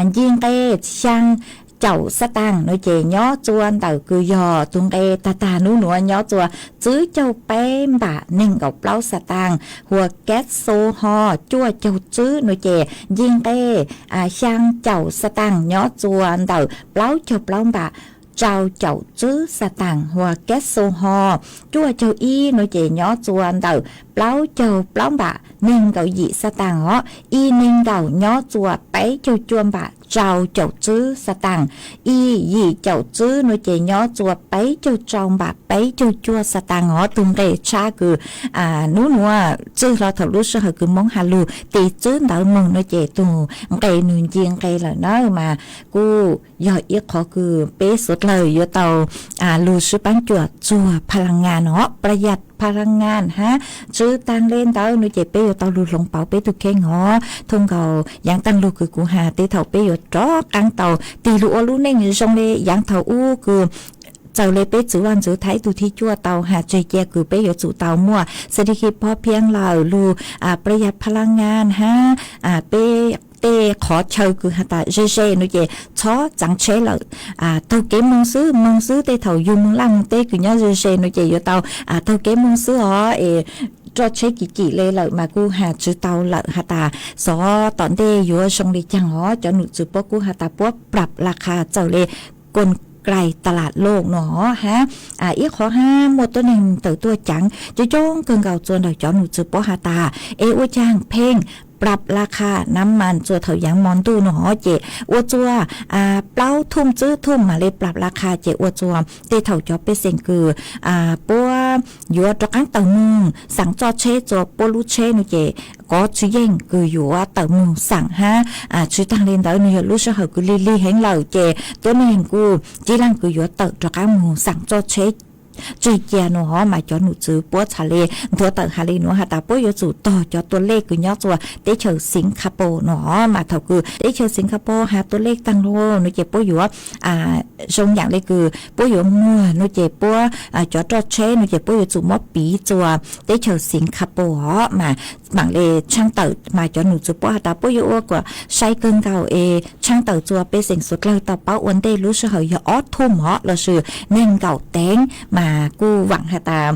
nce nqe xyaa caum xa taas nua ces nyob txug ntawm kws yog tug nqe tag tag nub nuav nyob txug tswb caug peb npam neeg nkaum plaub xa taas. Hua kaxo ho cuaj caug tswb nua ces nce nqe xyaa caum xa taas nyob txug ntawm plaub caug plaub npam rau caum tswb xa taas. Hua kaxo ho cuaj caug ib nua ces nyob txug ntawm plaub caug plaub npam neeg nkaum yim xa taas os. Ib neeg nkaum nyob txug peb caug cuaj npam rau caum tswb xa taas. Ib yim caum tswb nua ces nyob txug peb caug rau npam peb caug cuaj xa taas os. Tug nqe tshab kws nub nuav txwj hlo thaum lub sij hawm kws Moob has lug tim tswb ntawd moog nua ces tug nqe nwg nce nqe lawm na. Mas kuj yog ib qhov kws peb suav dlawg yuav tau lug sib paab cuam txuag pha laj ngas no, pla yaj pha laj ngas hab. Tsw taag le ntawd nua ces peb yuav tau lug hloov pauv peb tug kheej os. Thooj nkaus yaav taag lug kws kuv has tej thaum peb yuav rov qaab tau tig lug ua lub neej zoo le yaav thaum ub kws txawm le peb txwv vaj ntxwv thaib tug thib cuaj tau has tseg cia kws peb yuav tsum tau muaj xab di khi pob phiab lawm lug pla yaj pha laj ngas hab peb tej qhov chaw kws has tas ze ze nua ces txhob txaav tsheb lawm, taug kev moog xwb moog xwb. Tej thaum yug moog laj moog teb kws nyob ze ze nua ces yuav tau taug kev moog xwb os es roj tsheb kim kim le lawm mas kuj has tsw tau lawm has tas xov tom ntej yuav zoo le caag os. Cov num tswv puab kuj has tas puab plab la qha txawm le koj klais ta lam looj no hab. Ib qhov hab muaj tuab neeg tawm tuaj caav coob coob kawg nkaus txuas ntawm cov num tswv puab has tas es ua caag pheej plab la qha nab mas txuas thaum yaav mo ntuj no ces ua txuas plaub thum tswb thum mam le plab la qha ces ua txuas tej thaum cov pej xeem kws puab yuav rov qaab tawm moog xaam txoj tsheb txua puab lub tsheb no ces kov tsi yeej kws yuav tawm moog xaam hab. Tsi taag le ntawd nwg yog lub sij hawm kws lig lig heev lawm ces tuab neeg kuj cia laag kws yuav tawm rov qaab moog xaam txoj tsheb tswj cia no hov mas cov num txwv puab txhad le nthuav tawm has le nuav has tas puab yuav tsum tog cov tua lej kws nyob txua teb chaws Singapore no hov mas thaum kws teb chaws Singapore has tua lej taag lug no ces puab yuav zoo yaam le kws puab yuav muag no ces puab cov roj tsheb no ces puab yuav tsum muab piv txua teb chaws Singapore hov mas maam le tshaaj tawm mas cov num txwv puab has tas puab yuav ua kuas sai kawg nkaus es tshaaj tawm txua pej xeem suav dlawg tau paub ua ntej lub sij hawm yog ob thum hov lossis neeg nkaum teev mas kuj vaam has tas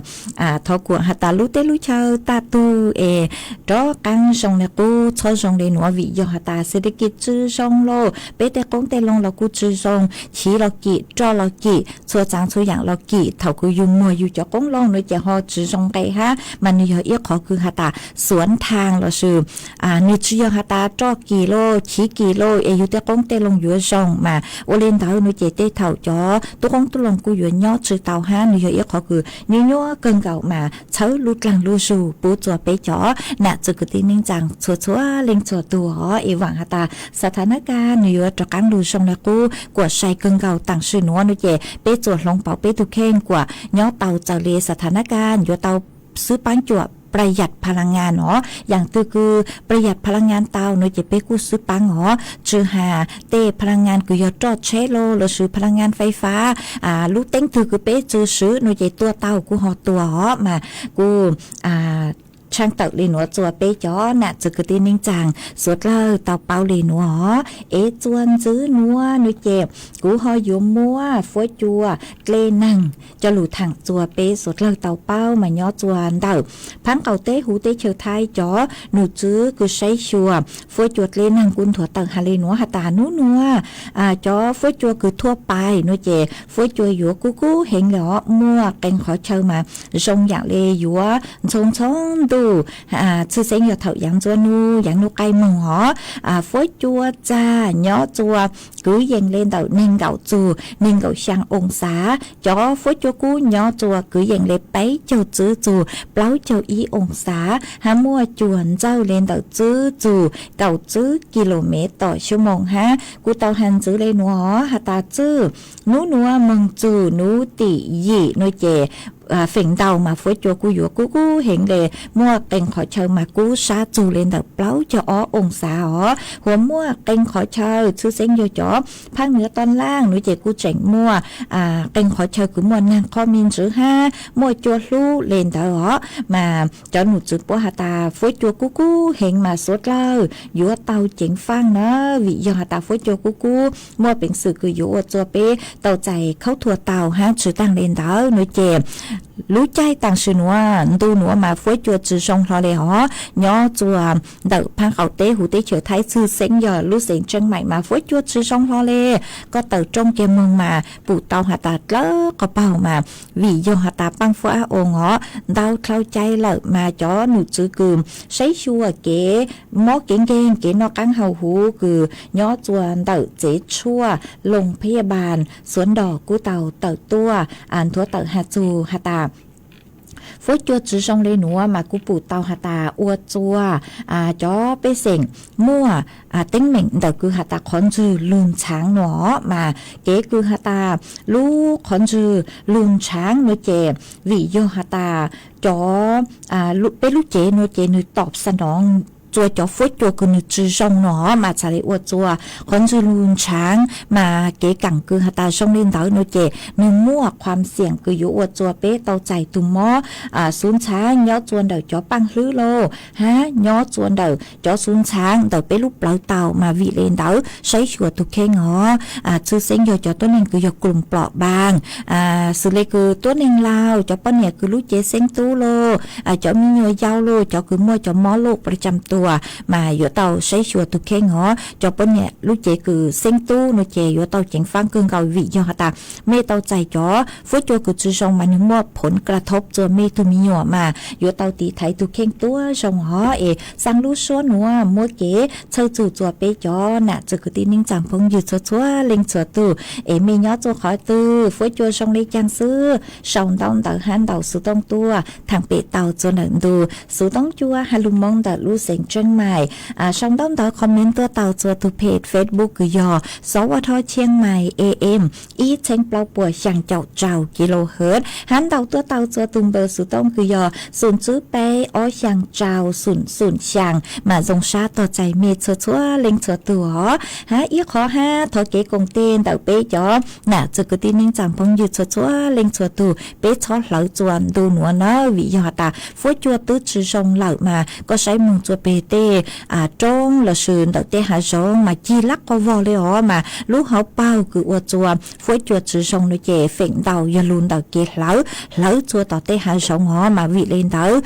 thov kuas has tas lub teb lub chaw tag tug es rov qaab zoo le qub txhob zoo le nuav vim yog has tas xes le kis tsi zoo lauj, peb tej qoob tej loo los kuj tsi zoo, chiv los kim, roj los kim, txhua tsav txhua yaam los kim, thaum kws yug muag yug cov qoob loo no ces ho tsi zoo nqe hab mas nwg yog ib qhov kws has tas xuav nthaag lossis nwg tsi yog has tas roj kim lauj chiv kim lauj es yug tej qoob tej loo yuav zoo mas ua le ntawd no ces tej thaum cov tub qoob tub loo kuj yuav nyob tsi tau hab nwg yog ib qhov kws nyuaj nyuaj kawg nkaus mas txhawb lub dlaag lub zug pub txua peb cov nam txwv kwv tij neej tsaa txhua txhua leej txhua tug hov es vaam has tas xa tha nab kaj nwg yuav rov qaab lug zoo le qub kuas sai kawg nkaus taam sim nuav no ces peb txua hloov pauv peb tug kheej kuas nyob tau txawm le xa tha nab kaj yuav tau xwb paab cuam pla yam pha la ngaa no, yaam twg kws pla yam pha la ngaa tau no ces peb kuj xwb paab hov tsi has tej pha la ngaa kws yog roj tsheb lauj lossis pha la ngaa fais fab, lub teeb twg kws peb tsi swv no ces tua tau kuj ho tua hov mas kuj tshaaj tawm le nuav txua peb cov nam txwv kwv tij neej tsaa suav dlawg tau paub le nuav hov es txua ntxiv nuav no ces kuv ho yuav muab fuab cua dlej neeg coj lug thaam txua peb suav dlawg tau paub mas nyob txua ntawm phaab qaum teb huv teb chaws Thaib cov num txwv kws saib xyuas fuab cua dlej neeg kuj nthuav tawm has le nuav has tas nub nuav cov fuab cua kws thuaj pais no ces fuab cua yuav kub kub heev le hov muaj qee qhov chaw mas zoo yaam le yuav ntxhoo ntxhoo ntuj, tshwj xeeb yog thaum yaav ntxuab nub yaav nub qaij moog hov fuab cua txag nyob txua kwv yees le ntawm neeg nkaum txug neeg nkaum xyaa oo xav, cov fuab cua kub nyob txua kwv yees le peb caug tswb txug plaub caug ib oo xav hab muaj cuag ntxawj le ntawm tswb txug kaum tswb ki lo mev tom xuab moos hab. Kuv tau has ntxiv le nuav hov has tas txwj nub nuav moog txug nub tim yim no ces feem ntau mas fuab cua kuj yuav kub kub heev le, muaj qee qhov chaw mas kub sab txug le ntawm plaub caug ob oo xav hov. Huas muaj qee qhov chaw tshwj xeeb yog cov phaab nuav toj laaj no ces kuj tseem muaj qee qhov chaw kws muaj naag qhov me ntsws hab muaj cua hlub le ntawd hov mas cov num txwv puab has tas fuab cua kub kub heev mas suav dlawg yuav tau ceev faaj na, vim yog has tas fuab cua kub kub muaj peev xwm kws yuav ua txua peb tau txais khaub thuas tau hab tsi taag le ntawd no ces lub caij taam sim nuav ntu nuav mas fuab cua tsi zoo hlo le hov. Nyob txua ntawm phaab qaum teb huv teb chaws Thaib tshwj xeeb yog lub xeev Tsheeb Maim mas fuab cua tsi zoo hlo le. Koj tawm rooj kiag moog mas pum tau has tas dlawb qhov paug mas vim yog has tas paaj fuab ab oo hov ntau dlhau cai lawm mas cov num txwv kws saib xyuas kev mob kev nkeeg kev noj qaab haus huv kws nyob txua ntawm tsev tshuaj loo phab yaj npaas xuav nrog kuj tau tawm tuaj nthuav tawm has txug has tas fuab cua tsi zoo le nuav mas kuj pum tau has tas ua txua cov pej xeem muaj teeb meem ntawm kws has tas qhov ntswg lug ntshaav no mas kev kws has tas lub qhov ntswg lug ntshaav no ces vim yog has tas cov peb lub cev no ces nwg tom xa nov txua cov fuab cua kws nwg tsi zoo no mas txhad le ua txua qhov ntswg lug ntshaav mas kev kaam kws has tas zoo le ntawd no ces nwg muaj qhuam xiam kws yuav ua txua peb tau txais tug mob xuv ntshaav nyob txua ntawm cov paaj hlwb lauj hab nyob txua ntawm cov xuv ntshaav ntawm peb lub plawv taus mas vim le ntawd saib xyuas tug kheej hov. Tshwj xeeb yog cov tuab neeg kws yog kloom plom npaas xws le kws tuab neeg laug cov poj niam kws lub cev xeeb tub lauj cov me nyuam yau lauj cov kws muaj cov mob loj paj cam tu ua mas yuav tau saib xyuas tus kheej os. Cov poj niam lub cev kws xeeb tub no ces yuav tau ceev fab kawg nkaus vim yog has tas mej tau txais cov fuab cua kws tsi zoo mas nwg muaj phov kla thob txua mej tug me nyuam mas yuav tau tiv thaiv tug kheej tuab zoo os. Es xaa lub suab nuav muab kev txhawj txug txua peb cov nam txwv kwv tij neej tsaa phooj ywg txhua txhua leej txhua tug, es mej nyob txua qhov twg, fuab cua zoo le caag xwb, sau ntaub ntawv hab ntaus xuv tooj tuaj thaam pem tau txua ntawm ntu xuv tooj cua has lug Moob ntawm lub xeev Tsheej Maim. Sau ntaub ntawv comment tuaj tau txua tug page Facebook kws yog Xov Vaj Thoj Tsheej Maim A M ib txheeb plaub puas xyaa caum rau kilohertz hab ntaus tuaj tau txua tug npawb xuv tooj kws yog xum tswb peb ob xyaa rau xum xum xyaa. Mam zoo sab tog txais mej txhua txhua leej txhua tug os. Hab ib qhov hab thov kev koom tes ntawm peb cov nam txwv kwv tij neej tsaa phooj ywg txhua txhua leej txhua tug, peb txhob hlawv txua ntu nuav na, vim yog has tas fuab cua twb tsi zoo lawm mas koj saib moog txua peg tej roob lossis ntawm tej hav zoov mas cig lab quas vog le os, mas lub hauv paug kws ua txua fuab cua tsi zoo no ces feem ntau yog lug ntawm kev hlawv, hlawv txua tom tej hav zoov os. Mas vim le ntawd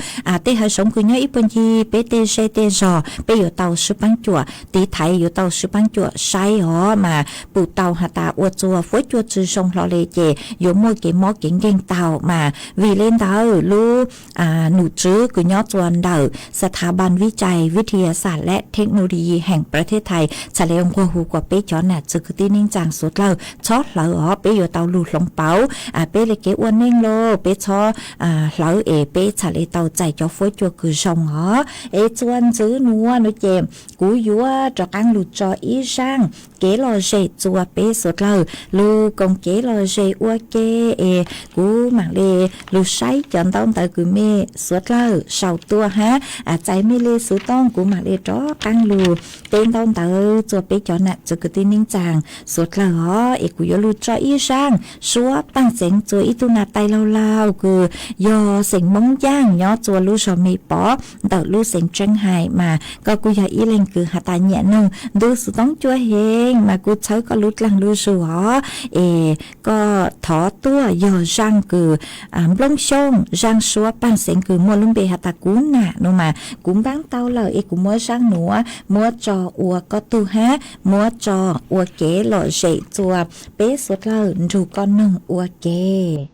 tej hav zoov kws nyob ib puag ncig peb tej zej tej zog peb yuav tau sib paab cuam tiv thaiv, yuav tau sib paab cuam saib os, mas pum tau has tas ua txua fuab cua tsi zoo hlo le ces yuav muaj kev mob kev nkeeg tau. Mas vim le ntawd lub num tswv kws nyob txua ntawm Sthaphan Vij Chai Vithayasat le Theknoloji heem Pratheb Thai txhad le nquag hu kuas peb cov nam txwv kwv tij neej tsaa suav dlawg txhob hlawv os, peb yuav tau lug hloov pauv peb le kev ua neej lauj, peb txhob hlawv es peb txhad le tau txais cov fuab cua kws zoo os. Es txua ntxiv nuav no ces kuv yuav rov qaab lug tso ib zaaj kev lom zem txua peb suav dlawg lug koom kev lom zem ua ke. Es kuv maam le lug saib cov ntaub ntawv kws mej suav dlawg sau tuaj hab txais mej le xuv tooj, kuv maam le rov qaab lug teb ntaub ntawv txua peb cov nam txwv kwv tij neej tsaa suav dlawg os. Es kuv yuav lug tso ib zaaj suab paaj xeev txua ib tug nas tais laug laug kws yog xeem Moob Ncaaj nyob txua lub zog Me Pov ntawm lub xeev Tsheej Hais. Mas koj kuj yog ib leeg kws has tas nyiam noog ntu xuv tooj cua heev, mas kuv txhawb koj lub dlaag lub zug os. Es koj thov tuaj yog zaaj kws nplooj xyooj, zaaj suab paaj xeev kws muaj lub npe has tas kuv nam no mas kuv npaab tau lawm es kuv muab zaaj nuav muab tso ua koj tug hab muab tso ua kev lom zem txua peb suav dlawg nrug koj noog ua ke.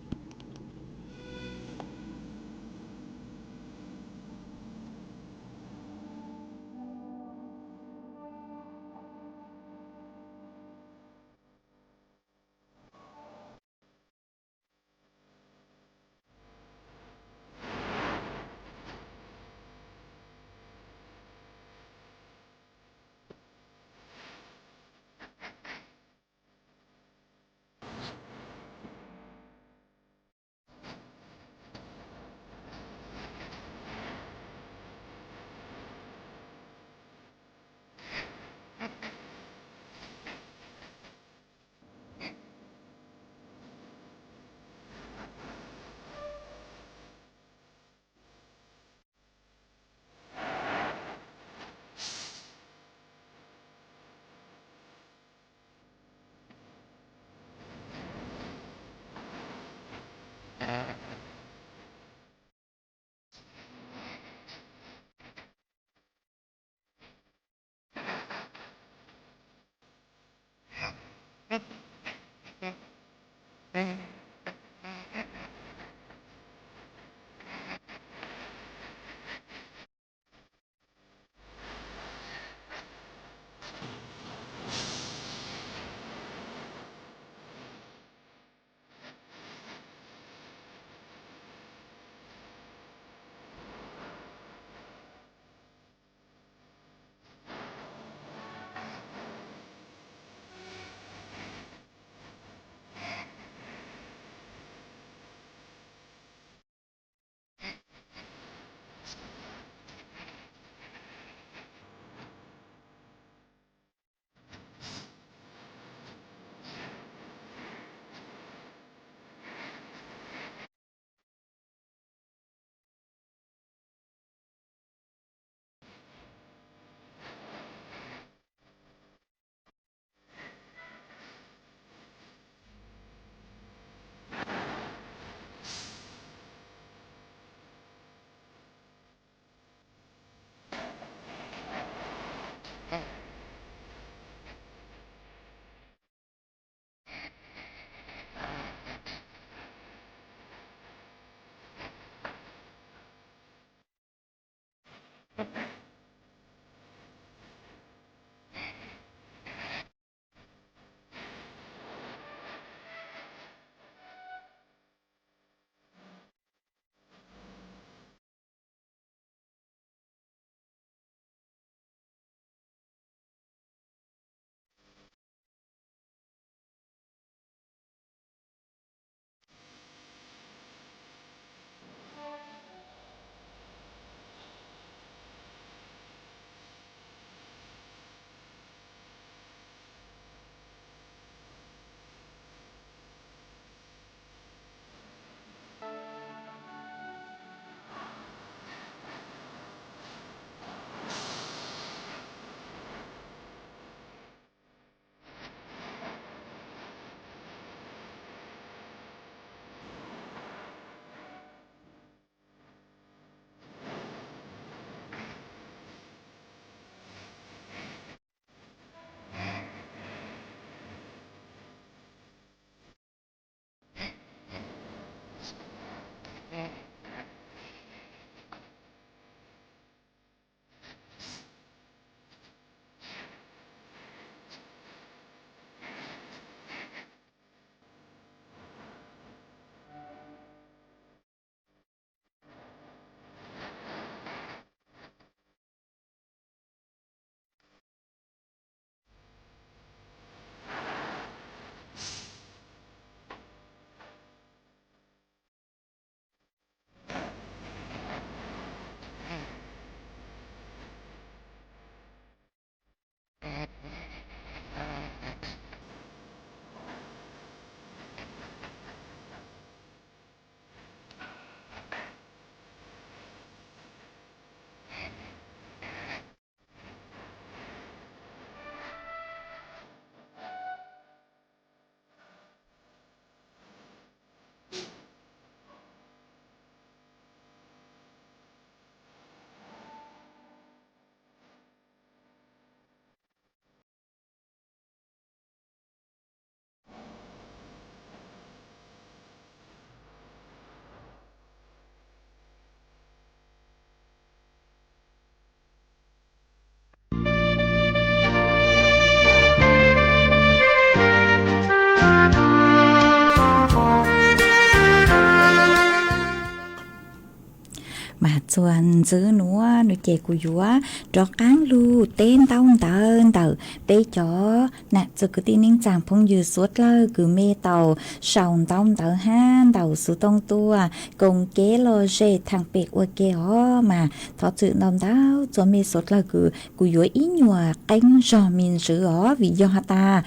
Txuas ntxiv nuav nua ces kuv yuav rov qaab lug teb ntaub ntawv ntawm peb cov nam txwv kwv tij neej tsaa phooj ywg suav dlawg kws mej tau sau ntaub ntawv hab ntaus xuv tooj tuaj koom kev lom zem thaam pem ua ke os. Mas thov txim ntau ntau txug mej suav dlawg kws kuv yuav ib nyuas qeeb zog me ntsis os, vim yog has tas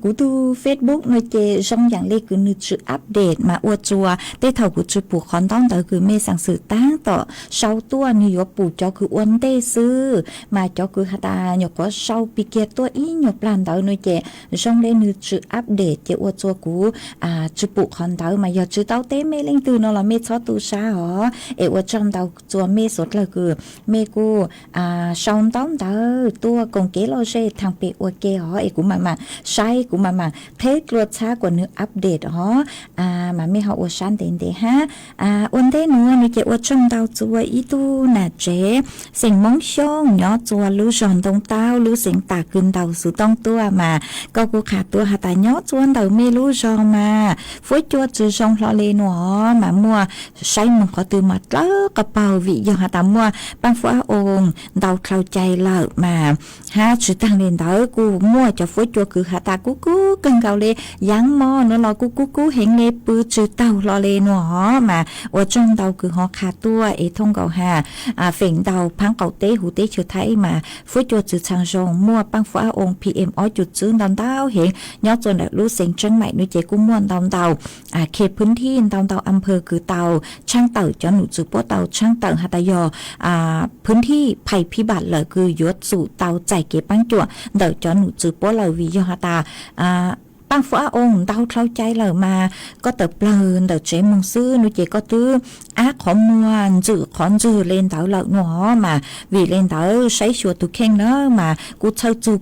kuv tug Facebook nua ces zoo yaam le kws nwg tsi update mas ua txug tej thaum kuv tsi pum qhov ntaub ntawv kws mej xaam xwm taab tom sau tuaj nwg yuav pum cov kws ua ntej xwb, mas cov kws has tas nyuam qhuav sau pig kiag tuaj ib nyuas plag ntawd nua ces zoo le nwg tsi update ces ua txug kuv tsi pum qhov ntawd. Mas yog tsi tau teb mej leej twg nua los mej txhob tu sab os, es ua tsaug ntau txug mej suav dlawg kws mej kuj sau ntaub ntawv tuaj koom kev lom zem thaam pem ua ke os, es kuv mam mam saib, kuv mam mam qheb dlua txhab kuas nwg update os. Mas mej ho ua sab ntev ntev hab. Ua ntej nuav nua ces ua tsaug ntau txug ib tug nam tsev xeem Moob Xyooj nyob txug lub zog Ntoo Taub lub xeev Tas kws ntaus xuv tooj tuaj, mas koj kuj qha tuaj has tas nyob txug ntawm mej lub zog mas fuab cua tsi zoo hlo le nua, mas muaj saib moog qhov twg mas dlawb qhov paug vim yog has tas muaj paab fuab oo ntau dlhau cai lawm mas hab tsi taag le ntawd kuj muaj cov fuab cua kws has tas kub kub kawg nkaus le, yaav mos nua los kuj kub kub heev le pw tsi taug hlo le nua. Mas ua tsaug ntau kws ho qha tuaj es thooj nkaus has feem ntau phaab qaum teb huv teb chaws Thaib mas fuab cua tsi tshee zoo, muaj paab fuab oo PM ob cum tswb ntau ntau heev nyob txug ntawm lub xeev Tseeb Maim nua ces kuj muaj ntau ntau khej phwb thij ntau ntau a phawv kws tau tshaaj tawm, cov num txwv puab tau tshaaj tawm has tas yog phwb thij phais phib npam lawm kws yuav tsum tau txais kev paab cuam ntawm cov num txwv puab lawm vim yog has tas paab fuab oo ntau dlhau cai lawm mas koj tawm plawg ntawm tsev moog xwb nua ces koj twb ab qhov muag ntxwm qhov ntswg le ntawd lawm nua. Mas vim le ntawd saib xyuas tug kheej na mas kuj txhawj txug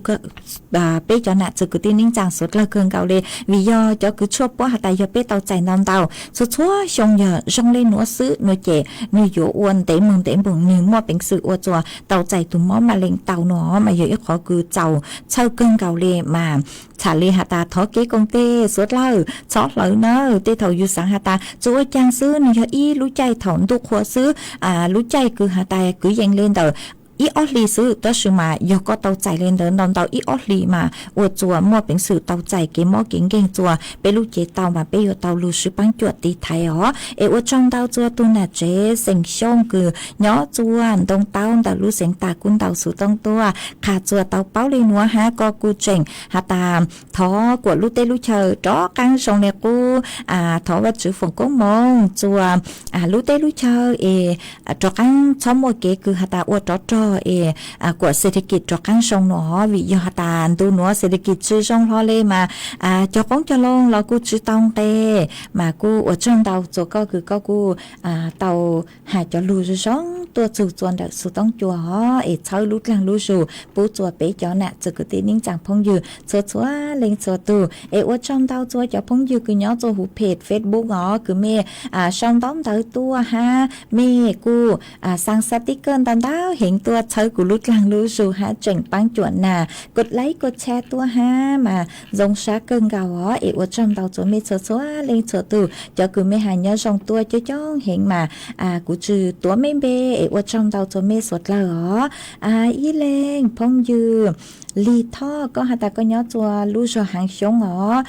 peb cov nam txwv kwv tij neej tsaa suav dlawg kawg nkaus le, vim yog cov kws tshuaj puab has tas yog peb tau txais ntau ntau txhua txhua xyoo yog zoo le nuav xwb nua ces nwg yuav ua ntev moog ntev moog nwg muaj peev xwm ua txug tau txais tug mob mab leej tau nua, mas yog ib qhov kws txaus txhawj kawg nkaus le. Mas txham le has tas thov kev koom teg suav dlawg txhob hlawv nawb, tej thaum yug xaav has tas tsi ua caag xwb, nwg yog ib lub caij thaum ntuj qhua xwb, lub caij kws has tas kwv yees le ntawm ib ob hli xwb, tab sis mas yog koj tau txais le ntawd ntau ntau ib ob hli mas ua txug muaj peev xwm tau txais kev mob kev nkeeg txug peb lub cev tau mas peb yuav tau lug swb paab cuam tiv thaiv os. Es ua tsaug ntau txug tug nam tsev xeem Xyooj kws nyob txug Ntoo Taub ntawm lub xeev Tas kws ntaus xuv tooj tuaj qha txug tau paub le nuav hab koj kuj tseem has tas thov kuas lub teb lub chaw rov qaab zoo le qub, thov Vaajtswv foom koob moov txug lub teb lub chaw es rov qaab txhob muaj kev kws has tas ua rov rog es kuas xes thas kis rov qaab zoo nua, vim yog has tas ntu nuav xes thas kis tsi zoo hlo le mas cog qoob cog loo los kuj tsi tau nqe. Mas kuj ua tsaug ntau txug koj kws koj kuj tau has cov lug zoo zoo tuaj txug txug ntawm xuv tooj cua os, es txhawb lub dlaag lub zug pub txug peb cov nam txwv kwv tij neej tsaa phooj ywg txhua txhua leej txhua tug. Es ua tsaug ntau txug cov phooj ywg kws nyob txug huv phem Facebook os kws mej sau ntaub ntawv tuaj hab mej kuj xaa xaa tib kawj ntau ntau heev tuaj txhawb kuv lub dlaag lub zug hab tseem paab cuam nas koj like koj share tuaj hab mas zoo sab kawg nkaus os. Es ua tsaug ntau txug mej txhua txhua leej txhua tug, cov kws mej has nyob zoo tuaj coob coob heev mas kuv tsi tuav mej npe, es ua tsaug ntau txug mej suav dlawg os. Ib leeg phooj ywg Lig Thoj, koj has tas koj nyob txug lub zog Haav Xyoob os,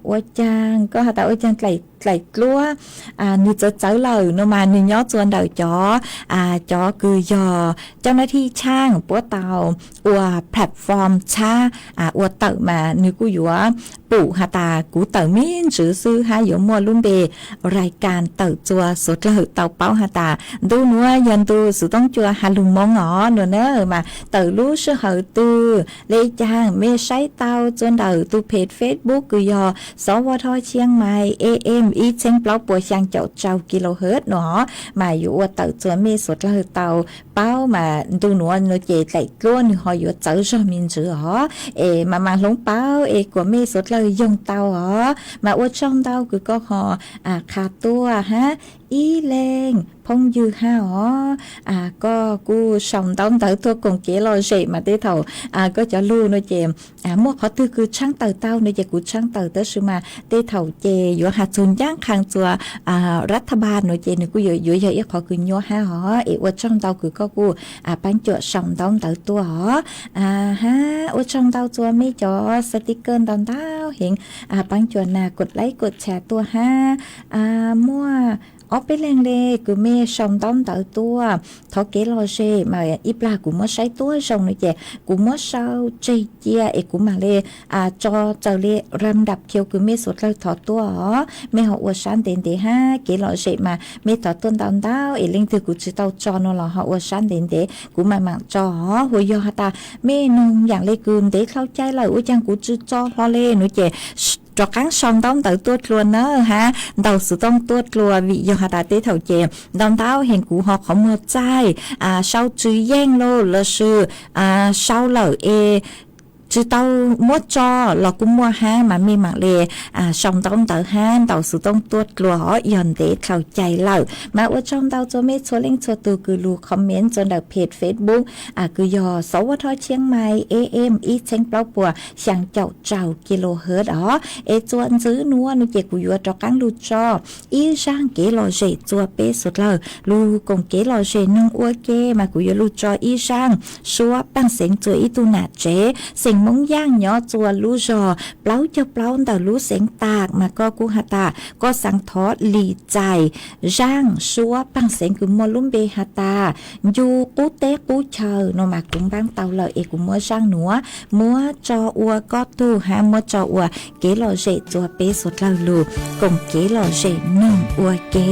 ua caag koj has tas ua caag dlaim dluab nwg txawv txawv lawm nua mas nwg nyob txug ntawm cov cov kws yog cov nab thij tshaaj puab tau ua platform txhab ua tawm mas nwg kuj yuav pum has tas kuv tawm me ntsis xwb hab yuav muaj lub npe rais kas tawm txug suav dlawg tau paub has tas ntu nuav yog ntu xuv tooj cua has lug Moob os nua na. Mas tawm lub sij hawm twg le caag mej saib tau txug ntawm tug peg Facebook kws yog Xov Vaj Thoj Tshiab Mais AM ib txheeb plaub puas xyaa caum rau kilohertz nua, mas yuav ua tawm txug mej suav dlawg tau paub mas ntu nuav nua ces dlaim dluab nwg ho yuav txawv zog me ntsis os. Es mas mas hloov paub es kuas mej suav dlawg yoog tau os. Mas ua tsaug ntau kws koj ho qha tuaj hab ib leeg phooj ywg hab os, koj kuj sau ntaub ntawv tuaj koom kev lom zem mas tej thaum koj cov lug no ces muaj qhov twg kws tshaab tawm tau no ces kuv tshaab tawm, tab sis mas tej thaum ces yuav has txug ncaab qha txug rav thaj npaj no ces nwg kuj yuav yog ib qhov kws nyuaj hab os. Es ua tsaug ntau kws koj kuj paab cuam sau ntaub ntawv tuaj os. Hab ua tsaug ntau txug mej cov sticker ntau ntau heev, paab cuam nas kod laib kod tshas tuaj hab. Muaj ob peb leeg le kws mej sau ntaub ntawv tuaj thov kev lom zem mas ib plag kuv muab saib tuab zoo no ces kuv muab sau tseg cia es kuv mam le tso txawm le ram dam khiu kws mej suav dlawg thov tuaj os. Mej ho ua sab ntev ntev hab, kev lom zem mas mej thov tuaj ntau ntau es leej twg kuv tsis tau tso no los ho ua sab ntev ntev kuv mam mam tso os. Hu yog has tas mej noog yaam le kws ntev dlhau cai lawm ua caag kuv tsis tso hlo le no ces rov qaab sau ntaub ntawv tuaj dlua nawb hab, ntaus xuv tooj tuaj dlua, vim yog has tas tej thaum ces ntau ntau heev kuv ho qhov muag txaij, sau tsis yeej lawm lossis sau lawm es tsis tau muab tso los kuj muaj hab, mas mej mam le sau ntaub ntawv hab ntaus xuv tooj tuaj dlua os yog ntev dlhau cai lawm. Mas ua tsaug ntau txug mej txhua leej txhua tug kws lug comment txug ntawm page Facebook kws yog Sov Vaj Thoj Tshiab Mais A M ib txheeb plaub puas xyaa caum rau kilohertz os. Es txuas ntxiv nuav no ces kuv yuav rov qaab lug tso ib zaaj kev lom zem txua peb suav dlawg lug koom kev lom zem noog ua ke, mas kuv yuav lug tso ib zaaj suab paaj xeev txua ib tug nam tsev xeem Moob Yaaj nyob txua lub zog plaub caug plaub ntawm lub xeev Tam, mas koj kuj has tas koj xaav thov lim txais zaaj suab paaj xeev kws muaj lub npe has tas ncu qub teb qub chaw no mas kuv npaab tau lawm es kuv muab zaaj nuav muab tso ua koj tug hab muab tso ua kev lom zem txua peb suav dlawg lug koom kev lom zem noog ua ke.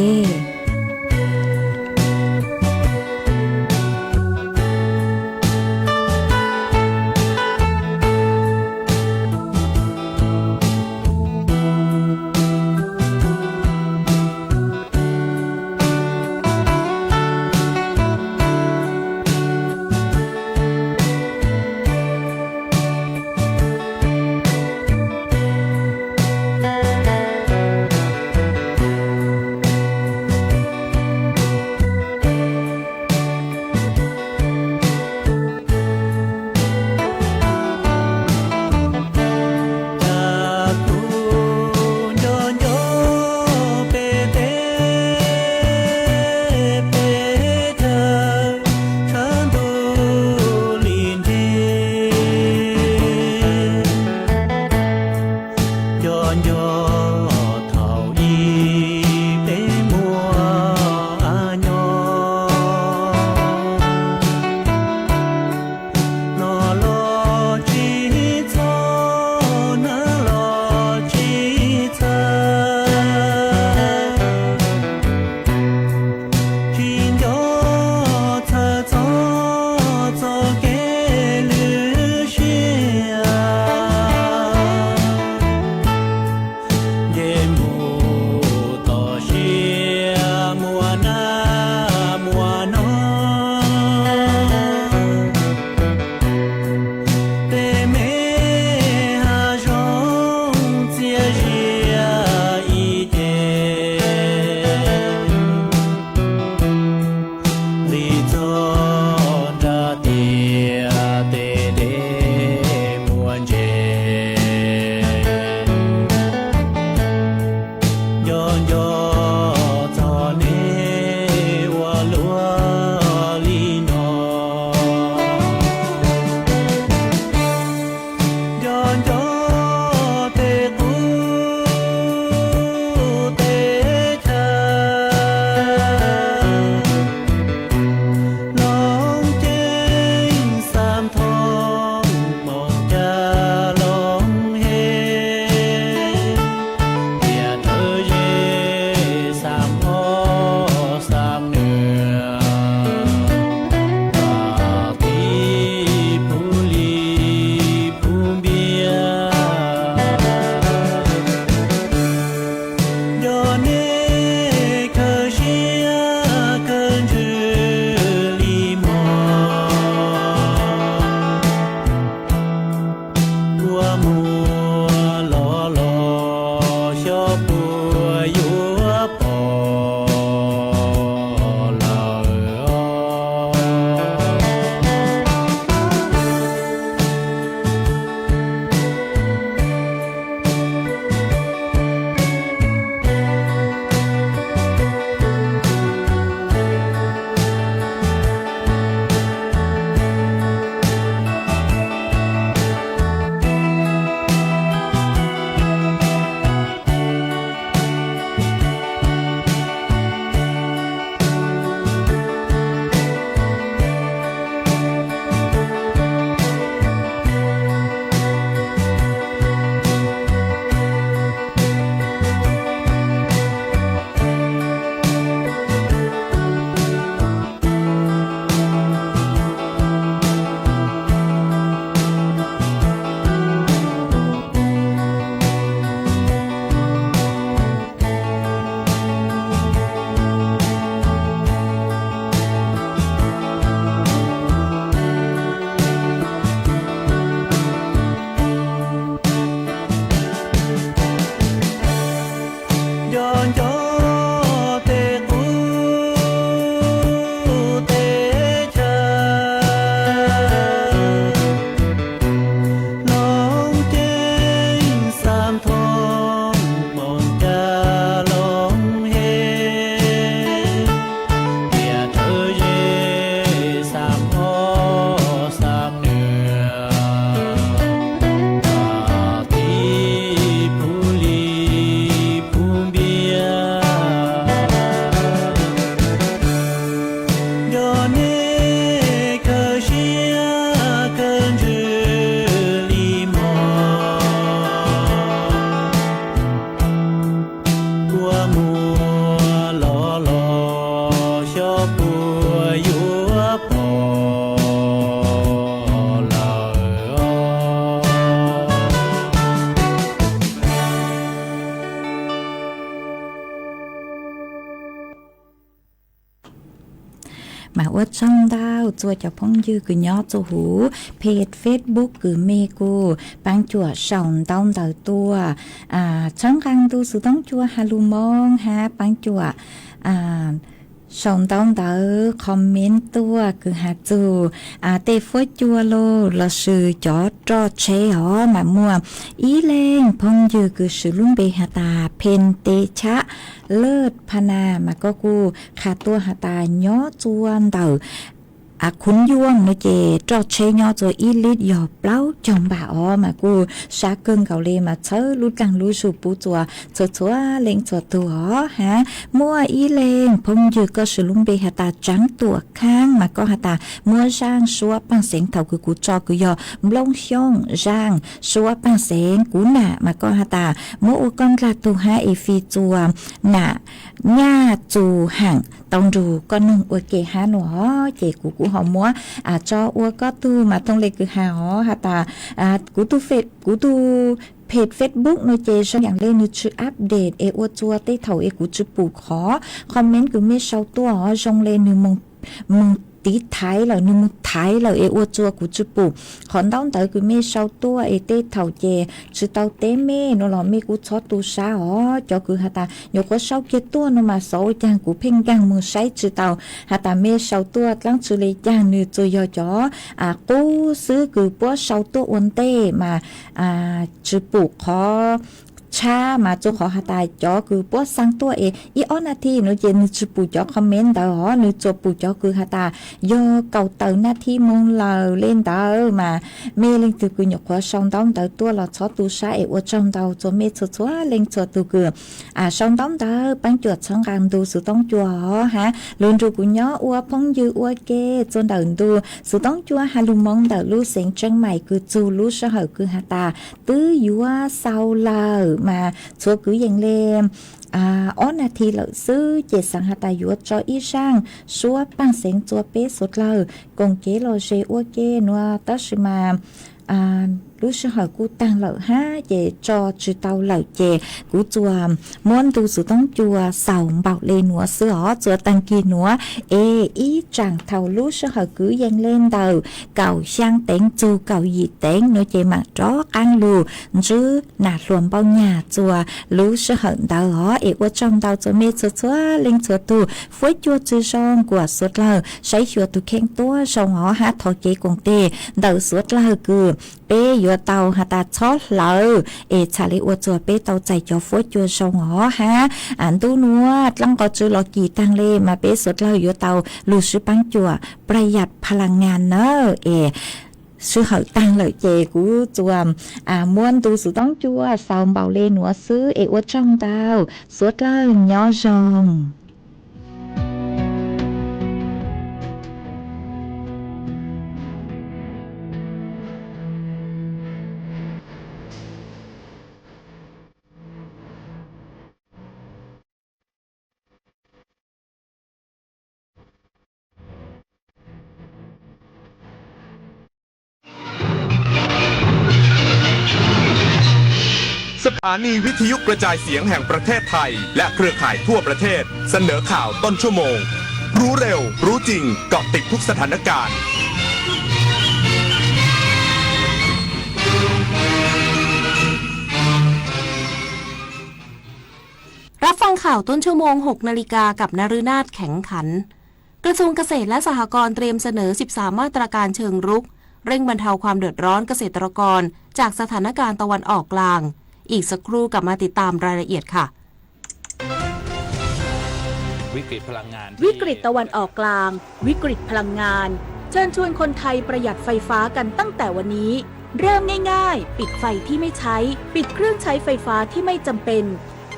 Nco nco tej qub tej chaw, loob ceeb xa thoob moos ca loob he, tiam rawv ze xa phob xa nws, tib phuv li phuv npiab. Nco nej kawg siab kawg ntsws li mog, kua muag los los xyov puas yuav pom lawm os. Mas ua tsaug ntau txhua cov phooj ywg kws nyob txhua huv phem Facebook kws mej kuj paab cuam sau ntaub ntawv tuaj, txhawb nqaa ntu xwm toob cua has lug moo hab paab cuam sau ntaub ntawv comment tuaj kws has txug tej fuab cua los lossis cov roj tsheb os. Mas muaj ib leeg phooj ywg kws swv lub npe has tas Pheej Teb Chab Laj Pha Na, mas koj kuj qha tuaj has tas nyob txua ntawm Khuv Yuam no ces roj tsheb nyob txua ib lit yog plaub caug npam os, mas kuj sab kawg nkaus li mas txhawb lub dlaag lub zug pub txua txhua txhua leej txhua tug os hab. Muaj ib leeg phooj ywg koj swv lub npe has tas Tsaav Tuam Khaab, mas koj has tas muab zaaj suab paaj xeev thaum kws kuv tso kws yog Nplooj Xyooj zaaj suab paaj xeev kuv nam, mas koj has tas muab ua koj ndlag tug hab es fij txua nam nyaj txus haam tau nrug koj noog ua ke hab no os. Ces kuv kuj ho muab tso ua koj tug mas thooj le kws has os has tas kuv tug phem Facebook no ces zoo yaam le nws tsis update es ua txua tej thaum es kuv tsis pum qhov comment kws mej sau tuaj os, zoo le nws moog tiv thaiv lawm, nws moog thaiv lawm es ua txua kuv tsis pum qhov ntaub ntawv kws mej sau tuaj es tej thaum ces tsis tau teb mej no los mej kuj txhob tu sab os. Cov kws has tas nyuam qhuav sau kiag tuaj no mas xyov ua caag kuv pheej nkaag moog saib tsis tau has tas mej sau tuaj dlaab tsi le caag, nws tsuas yog cov qub xwb kws puab sau tuaj ua ntej mas tsis pum qhov tshab mas txua qhov has tas cov kws puab xaa tuaj es ib ob nas thi no ces nws tsis pum cov comment ntawd os, nws tsuas pum cov kws has tas yog kaum tawm nas thi moog lawm le ntawd. Mas mej leej twg kws nyuam qhuav sau ntaub ntawv tuaj los txhob tu sab es ua tsaug ntau txua mej txhua txhua leej txhua tug kws sau ntaub ntawv paab cuam txhawb nqaa ntu xwm toob cua os hab. Lug nrug kuv nyob ua phooj ywg ua ke txua ntawm ntu xwm toob cua has lug moo ntawm lub xeev Tseeb Mais kws txug lub sij hawm kws has tas twb yuav xaus lawm mas txhua kwv yees le ob nas thi lawm xwb ces xaav has tas yuav tso ib zaaj suab paaj xeev txua peb suav dlawg koom kev lom zem ua ke no, tab sis mas lub sij hawm kuj taag lawm hab ces tso tsis tau lawm ces kuv tsuas muab ntu xwm toob cua xaus npaum le nuav xwb os. Txua taag kis nuav es ib tsaam thaum lub sij hawm kwv yees le ntawm kaum xyaa teev txug kaum yim teev no ces maam rov qaab lug ntsib nam hluas Npauj Nyag txua lub sij hawm ntawd os. Es ua tsaug ntau txua mej txhua txhua leej txhua tug, fuab cua tsi zoo kuas suav dlawg saib xyuas tug kheej tuab zoo os hab thov kev koom teg ntawm suav dlawg kws peb yuav tau has tas txhob hlawv es txhad le ua txua peb tau txais cov fuab cua zoo os hab. Ntu nuav dlaab nqo tsw los kis taag le mas peb suav dlawg yuav tau lug sib paab cuam pla yas pha la ngas nawb. Es sij hawm taag lawm ces kuv tsuas muab ntu xwm toob cua xaus npaum le nuav xwb es ua tsaug ntau, suav dlawg nyob zoo. Star นีวิทยุกระจายเสียงแห่งประเทศไทยและเครือข่ายทั่วประเทศเสนอข่าวต้นชั่วโมง รู้เร็ว รู้จริง เกาะติดทุกสถานการณ์ Star นีวิทยุกระจายเสียงแห่งประเทศไทยและเครือข่ายทั่วประเทศเสนอข่าวต้นชั่วโมง รู้เร็ว รู้จริง เกาะติดทุกสถานการณ์ รับฟังข่าวต้นชั่วโมง หกนาฬิกา กับนฤนาถ แข็งขัน กระทรวงเกษตรและสหกรณ์เตรียมเสนอ สิบสาม มาตรการเชิงรุก เร่งบรรเทาความเดือดร้อนเกษตรกรจากสถานการณ์ตะวันออกกลาง อีกสักครู่กลับมาติดตามรายละเอียดค่ะ วิกฤตตะวันออกกลาง วิกฤตพลังงาน เชิญชวนคนไทยประหยัดไฟฟ้ากันตั้งแต่วันนี้ เริ่มง่ายๆ ปิดไฟที่ไม่ใช้ ปิดเครื่องใช้ไฟฟ้าที่ไม่จำเป็น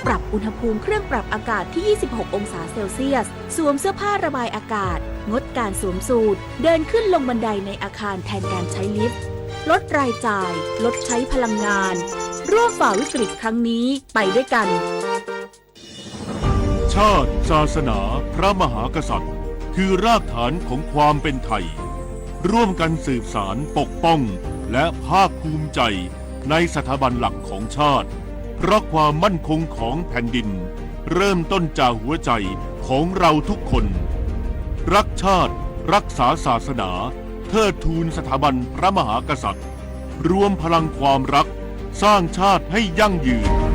ปรับอุณหภูมิเครื่องปรับอากาศที่ ยี่สิบหก องศาเซลเซียส สวมเสื้อผ้าระบายอากาศ งดการสวมสูท เดินขึ้นลงบันไดในอาคารแทนการใช้ลิฟต์ ลดรายจ่าย ลดใช้พลังงาน ร่วมฝ่าวิกฤตครั้งนี้ไปด้วยกัน ชาติ ศาสนา พระมหากษัตริย์ คือรากฐานของความเป็นไทย ร่วมกันสืบสานปกป้อง และภาคภูมิใจในสถาบันหลักของชาติ เพราะความมั่นคงของแผ่นดิน เริ่มต้นจากหัวใจของเราทุกคน รักชาติ รักษาศาสนา เทิดทูนสถาบันพระมหากษัตริย์ รวมพลังความรัก สร้างชาติให้ยั่งยืน